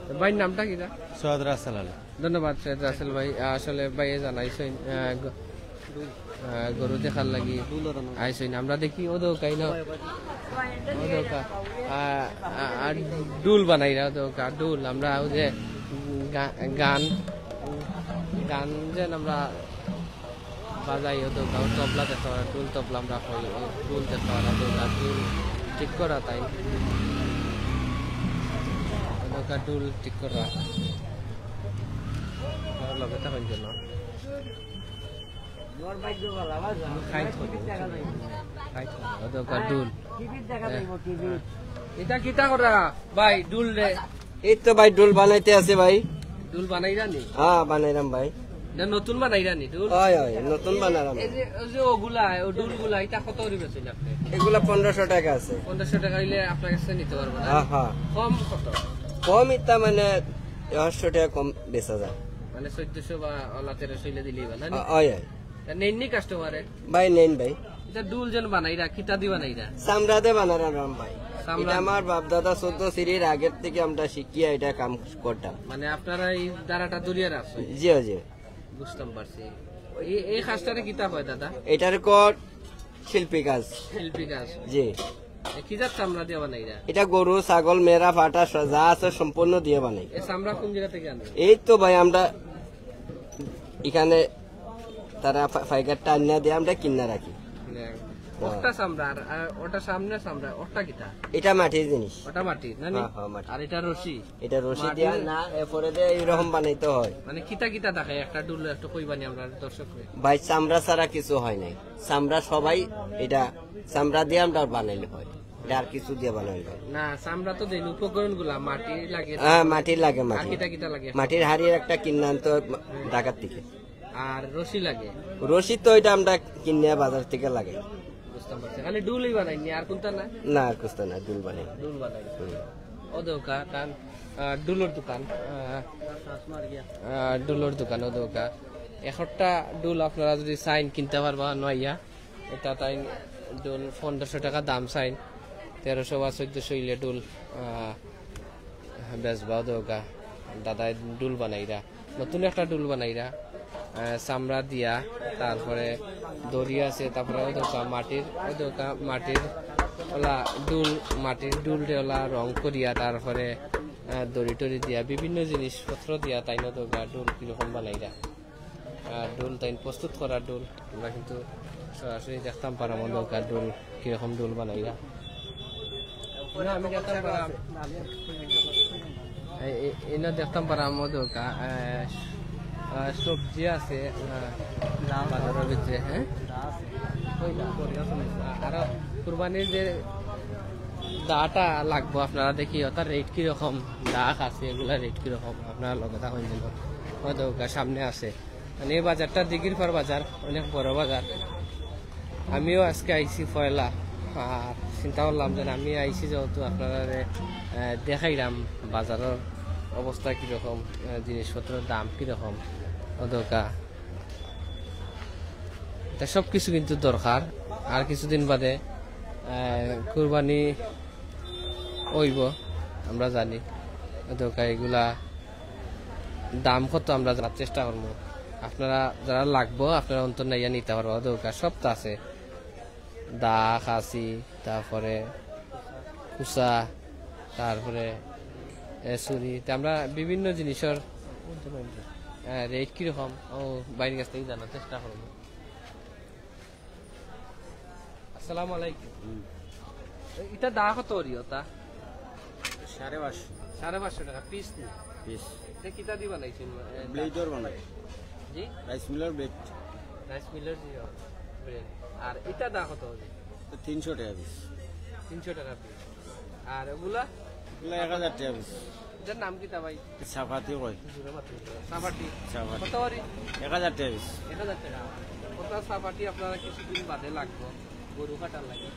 তো ভাইর নামটা কিতা? সৈয়দ রাসেল আলী। ধন্যবাদ সৈয়দ রাসেল ভাই। আসলে ভাইয়ে জানাইছইন, আহ, গ-, আহ, গরু দেখার লাগি আইছইন। আমরা দেখি ও দোকাই না, ও দোকা, আহ, আহ, আর ডুল বানাইরা, ও দোকা ডুল। আমরা ও যে গা-, গান, গান যেন আমরা বাজাই, ও দোকা, ও তবলা দেখতে পারা, ডুল তবলা আমরা কই, ও ডুল দেখতে পারা, ও দোকা, ডুল ঠিক করা তাই। ও দোকা, ডুল ঠিক করা। আর লগে থাকইন যেন। খাই থইব, খাই থইব। ও দোকা, ডুল। ইটা কিতা করা? ভাই, ডুল রে। এই তো ভাই, ডুল বানাইতে আছে ভাই। ডুল বানাইরা নি? হ্যাঁ, বানাইরাম ভাই। না, নতুন বানাইরা নি ডুল? হয়, হয়, নতুন বানাইরাম। এই যে, ওই যে ওগুলা, ও ডুলগুলা, ইটা কত করি বেচইন আপনে? এগুলা পনেরোশো টাকা আছে। পনেরোশো টাকা অইলে আপনার কাছে নিতে পারবো না? হ্যাঁ, হ্যাঁ। কম কত? কম ইতা মানে আটশো টাকা কম বেচা যায়। মানে চোদ্দশো বা ওলা তেরোশো অইলে দিলেই বা, না নি? হয়, হয়। তা নেইন নি কাস্টমারে? ভাই, নেইন ভাই। ইটা ডুল যেন বানাইরা, কিতা দি বানাইরা? চামড়া দে বানাইরাম ভাই। চামড়া? ইটা আমার বাপ দাদা চোদ্দ সিরির আগের থেকে আমরা শিখিয়া ইটা কাম করতাম। মানে আপনারা এই ধারাটা ধরিয়া রাখছইন? জি, জি। বুঝতাম পারছি। এই, এই কাজটারে কিতা কয় দাদা? ইটারে কয় শিল্পী কাজ। শিল্পী কাজ। জি। এ, কি জাত চামড়া দিয়া বানাইরা? ইটা গরু, ছাগল, মেরা, ফাটা স-, যা আছে সম্পূর্ণ দিয়া বানাই। এ চামড়া কোন জাগা থাকি আনো? এই তো ভাই, আমরা ইখানে তারা ফা-, ফাইকারটা আনিয়া দিয়া আমরা কিনা রাখি। মানে, হ্যাঁ। ওটা চামড়া আর, আর ওটা সামনে চামড়া, ওটা কিতা? ইটা মাটির জিনিস। ওটা মাটির, না নি? হ্যাঁ, হ্যাঁ, মাটির। আর ইটা রশি? ইটা রশি মাটির। দিয়া না, এরপরে দিয়া এইরকম বানাইতে হয়। মানে, কিতা কিতা থাকে একটা ডুল একটু কইবানি আমরা দর্শকরে? ভাই, চামড়া ছাড়া কিছু হয় নাই। চামড়া সবাই, ইটা চামড়া দিয়া আমরা বানাইলে হয়, ইটা আর কিছু দিয়া বানাইলে হয়। না, চামড়া তো দেন উপকরণগুলা, মাটি লাগে, হ্যাঁ, মাটি লাগে, আর মাটি। কিতা কিতা লাগে? মাটির হাড়ির একটা কিনা আনতে হয় মা-, ঢাকার থেকে। আর রশি লাগে? রশি তো ইটা আমরা কিনে বাজার থেকে লাগে। বুঝতাম পারছি। খালি ডুলই বানাইনি, আর কোনটা না? না, আর কোনটা না, ডুল বানাই। ডুল বানাই। হুম। ও দোকা, কান, আহ, ডুলর দোকান, আহ, আহ, ডুলর দোকান, ও দোকা। একটা ডুল আপনারা যদি চাইন কিনতে পারবা, নয়া। ইটা তাইন ডুল পনেরোশো টাকা দাম চাইন, তেরোশো বা চোদ্দশো অইলে ডুল, আহ, বেচবা, ও দোকা। দাদায় ডুল বানাইরা, নতুন একটা ডুল বানাইরা, আহ, চামড়া দিয়া, তারপরে দড়ি আছে, তারপরে ও দোকা মাটির, ও দোকা মাটির ওলা ডুল, মাটির ডুলরে ওলা রং করিয়া, তারপরে, আহ, দড়ি টড়ি দিয়া, বিভিন্ন জিনিসপত্র দিয়া তাইন ও দোকা ডুল কিরকম বানাইরা। আর ডুল তাইন প্রস্তুত করা ডুল, আমরা কিন্তু সরাসরি দেখতাম পারাম ও দোকা ডুল কিরকম ডুল বানাইরা। না, আমি দেখতাম পারাম, এই, এই, ইনো দেখতাম পারাম ও দোকা, আহ, আহ, সবজি আছে, আহ, বাজারর ভিতরে, হ্যাঁ? ওই না। আরো কুরবানির যে দাটা লাগবো, আপনারা দেখি ওটার রেট কিরকম, দা আছে, এগুলা রেট কিরকম, আপনারা লগে থাকইন যেন। ও দোকা সামনে আছে। মানে, এই বাজারটা দিঘির পার বাজার, অনেক বড় বাজার। আমিও আজকে আইছি পয়লা, আর চিন্তা করলাম যে আমি আইছি যেহেতু আপনারারে, আহ, দেখাইলাম বাজারর অবস্থা কিরকম, আহ, জিনিসপত্রর দাম কিরকম, ও দোকা। তা সব কিছু কিন্তু দরকার। আর কিছুদিন বাদে, আহ, কুরবানি অইবো, আমরা জানি। ও দোকা এগুলা দাম কত আমরা জানার চেষ্টা করমু। আপনারা যারা লাগবো, আপনারা অন্তর নাইয়া নিতা পারবা। ও দোকা সব তো আছে, দা, কাছি, তারপরে কুচা, তারপরে, এ, ছুরি। তে আমরা বিভিন্ন জিনিসর, এ, রেট কিরকম, ও ভাইর কাছ থাকি জানার চেষ্টা করমু। আসসালামু আলাইকুম। হুম। ইটা দা কত করি ওটা? সাড়ে পাঁচশো। সাড়ে পাঁচশো টাকা পিস নি? পিস। এটা কিতা দি বানাইছেন? এ, ব্লেডর বানাই। জি? রাইস মিলর ব্লেড। রাইস মিলর জি, ব্লেড। আর এটা দা কত হবে? তো তিনশো টাকা পিস। তিনশো টাকা পিস। আর ওগুলা? ওগুলা এক হাজার টাকা পিস। এটার নাম কিতা ভাই? চাপাতি কয়। জোরে মাতো। চাপাতি। চাপাতি। কত করি? এক হাজার টাকা পিস। এক হাজার টাকা। ওটা চাপাতি আপনারা কিছুদিন বাদে লাগবো। গরু কাটার লাগি।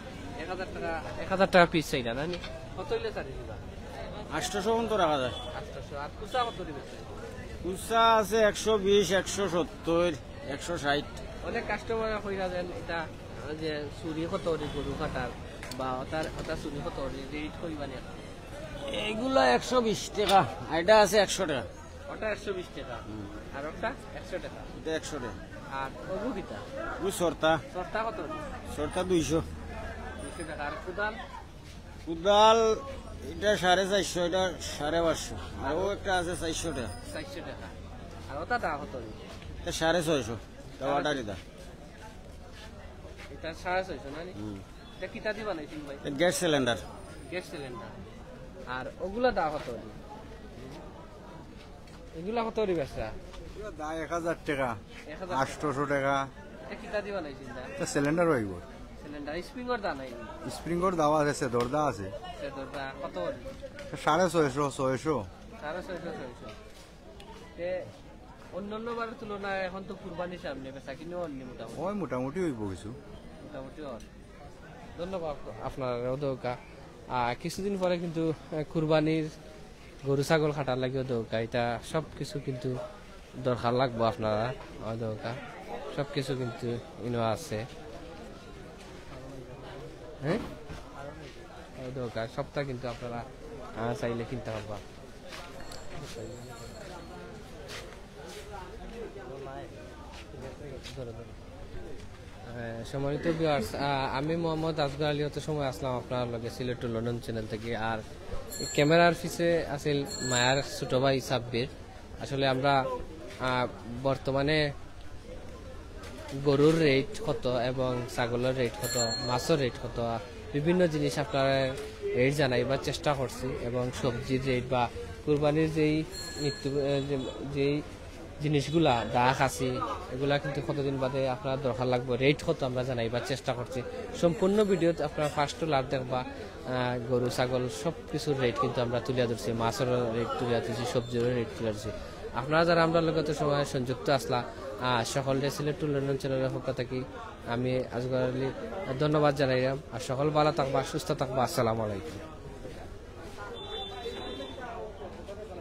এক হাজার টাকা, এক হাজার টাকা পিস চাইরা না নি? কত অইলে ছাড়ি দিবা? আটশোশো পর্যন্ত রাখা যায়। আটশোশো। আর কুচা কত দিবে? কুচা আছে একশো বিশ, একশো সত্তর, একশো ষাট। অনেক কাস্টমার কইরা দেন এটা, যে চুরি কত করি গরু কাটার বা ওটার, ওটা চুরি কত করি রেট কইবা নি? এগুলা একশো বিশ টাকা, আর এটা আছে একশো টাকা। ওটা একশো বিশ টাকা। হুম। আর ওটা একশো টাকা। এটা একশো টাকা। আর ওগু কিতা? ওগু সরতা। সরতা কত? সরতা দুইশো। দুইশো টাকা। আর কুদাল? কুদাল এটা সাড়ে চারশো, এটা সাড়ে পাঁচশো। আর ও একটা আছে চারশো টাকা। চারশো টাকা। আর ওটা দা কত? এটা সাড়ে ছয়শো। এটা অর্ডারি দা। এটা সাড়ে ছয়শো না নি? হুম। এটা কিতা দি বানাইছেন ভাই? এটা গ্যাস সিলিন্ডার। Gas cylinder. আর ওগুলা দা কত? এগুলা কত করি বেচরা? এগুলা দা এক হাজার টাকা, এক হাজার টাকা। আটশোশো টাকা। এটা কিতা দি বানাইছেন দা? এটা সিলিন্ডার অইব। সিলিন্ডার, স্প্রিংর দা নাই? স্প্রিংর দাও আছে, সেদর দা আছে। সেদর দা কত করি? সাড়ে ছয়শো, ছয়শো। সাড়ে ছয়শো, ছয়শো। তে অন্যান্য বারের তুলনায় এখন তো কুরবানির সামনে বেচা কিনা অইনি মোটামুটি? ওই মোটামুটি অইব কিছু। মোটামুটি অর। ধন্যবাদ আপনার অউ দৌকা। আহ, কিছুদিন পরে কিন্তু, আহ, কুরবানির গরু ছাগল কাটার লাগিও দৌকা। এটা সব কিছু কিন্তু দরকার লাগবো আপনারা, অউ দৌকা। সব কিছু কিন্তু ইনো আছে। হ্যাঁ? অউ দৌকা, সবটা কিন্তু আপনারা, আহ, চাইলে কিনতে পারবা। হ্যাঁ, সম্মানিত ভিউয়ার্স, আহ, আমি মোহাম্মদ আসগর আলী, অত সময় আসলাম আপনার লগে সিলেট to লন্ডন চ্যানেল থেকে। আর ক্যামেরার পিছে আছিল মায়ার ছোট ভাই সাব্বির। আসলে আমরা, আহ, বর্তমানে গরুর রেট কত এবং ছাগলের রেট কত, মাছর রেট কত, বিভিন্ন জিনিস আপনারা রেট জানাইবার চেষ্টা করছি এবং সবজির রেট বা কুরবানির যেই নিত্য, আহ, যে-, যেই জিনিসগুলা, দা খাসি, এগুলা কিন্তু কতদিন বাদে আপনার দরকার লাগবো, রেট কত আমরা জানাইবার চেষ্টা করছি। সম্পূর্ণ ভিডিওত আপনারা first to last দেখবা, আহ, গরু ছাগল সব কিছুর রেট কিন্তু আমরা তুলিয়া ধরছি, মাছর রেট তুলিয়া ধরছি, সবজির রেট তুলিয়া ধরছি। আপনারা যারা আমরার লগে অত সময় সংযুক্ত আসলা, আহ, সকলরে সিলেট to লন্ডন চ্যানেলের পক্ষ থাকি আমি আসগর আলী ধন্যবাদ জানাইলাম। আর সকল ভালা থাকবা, সুস্থ থাকবা। আসসালামু আলাইকুম।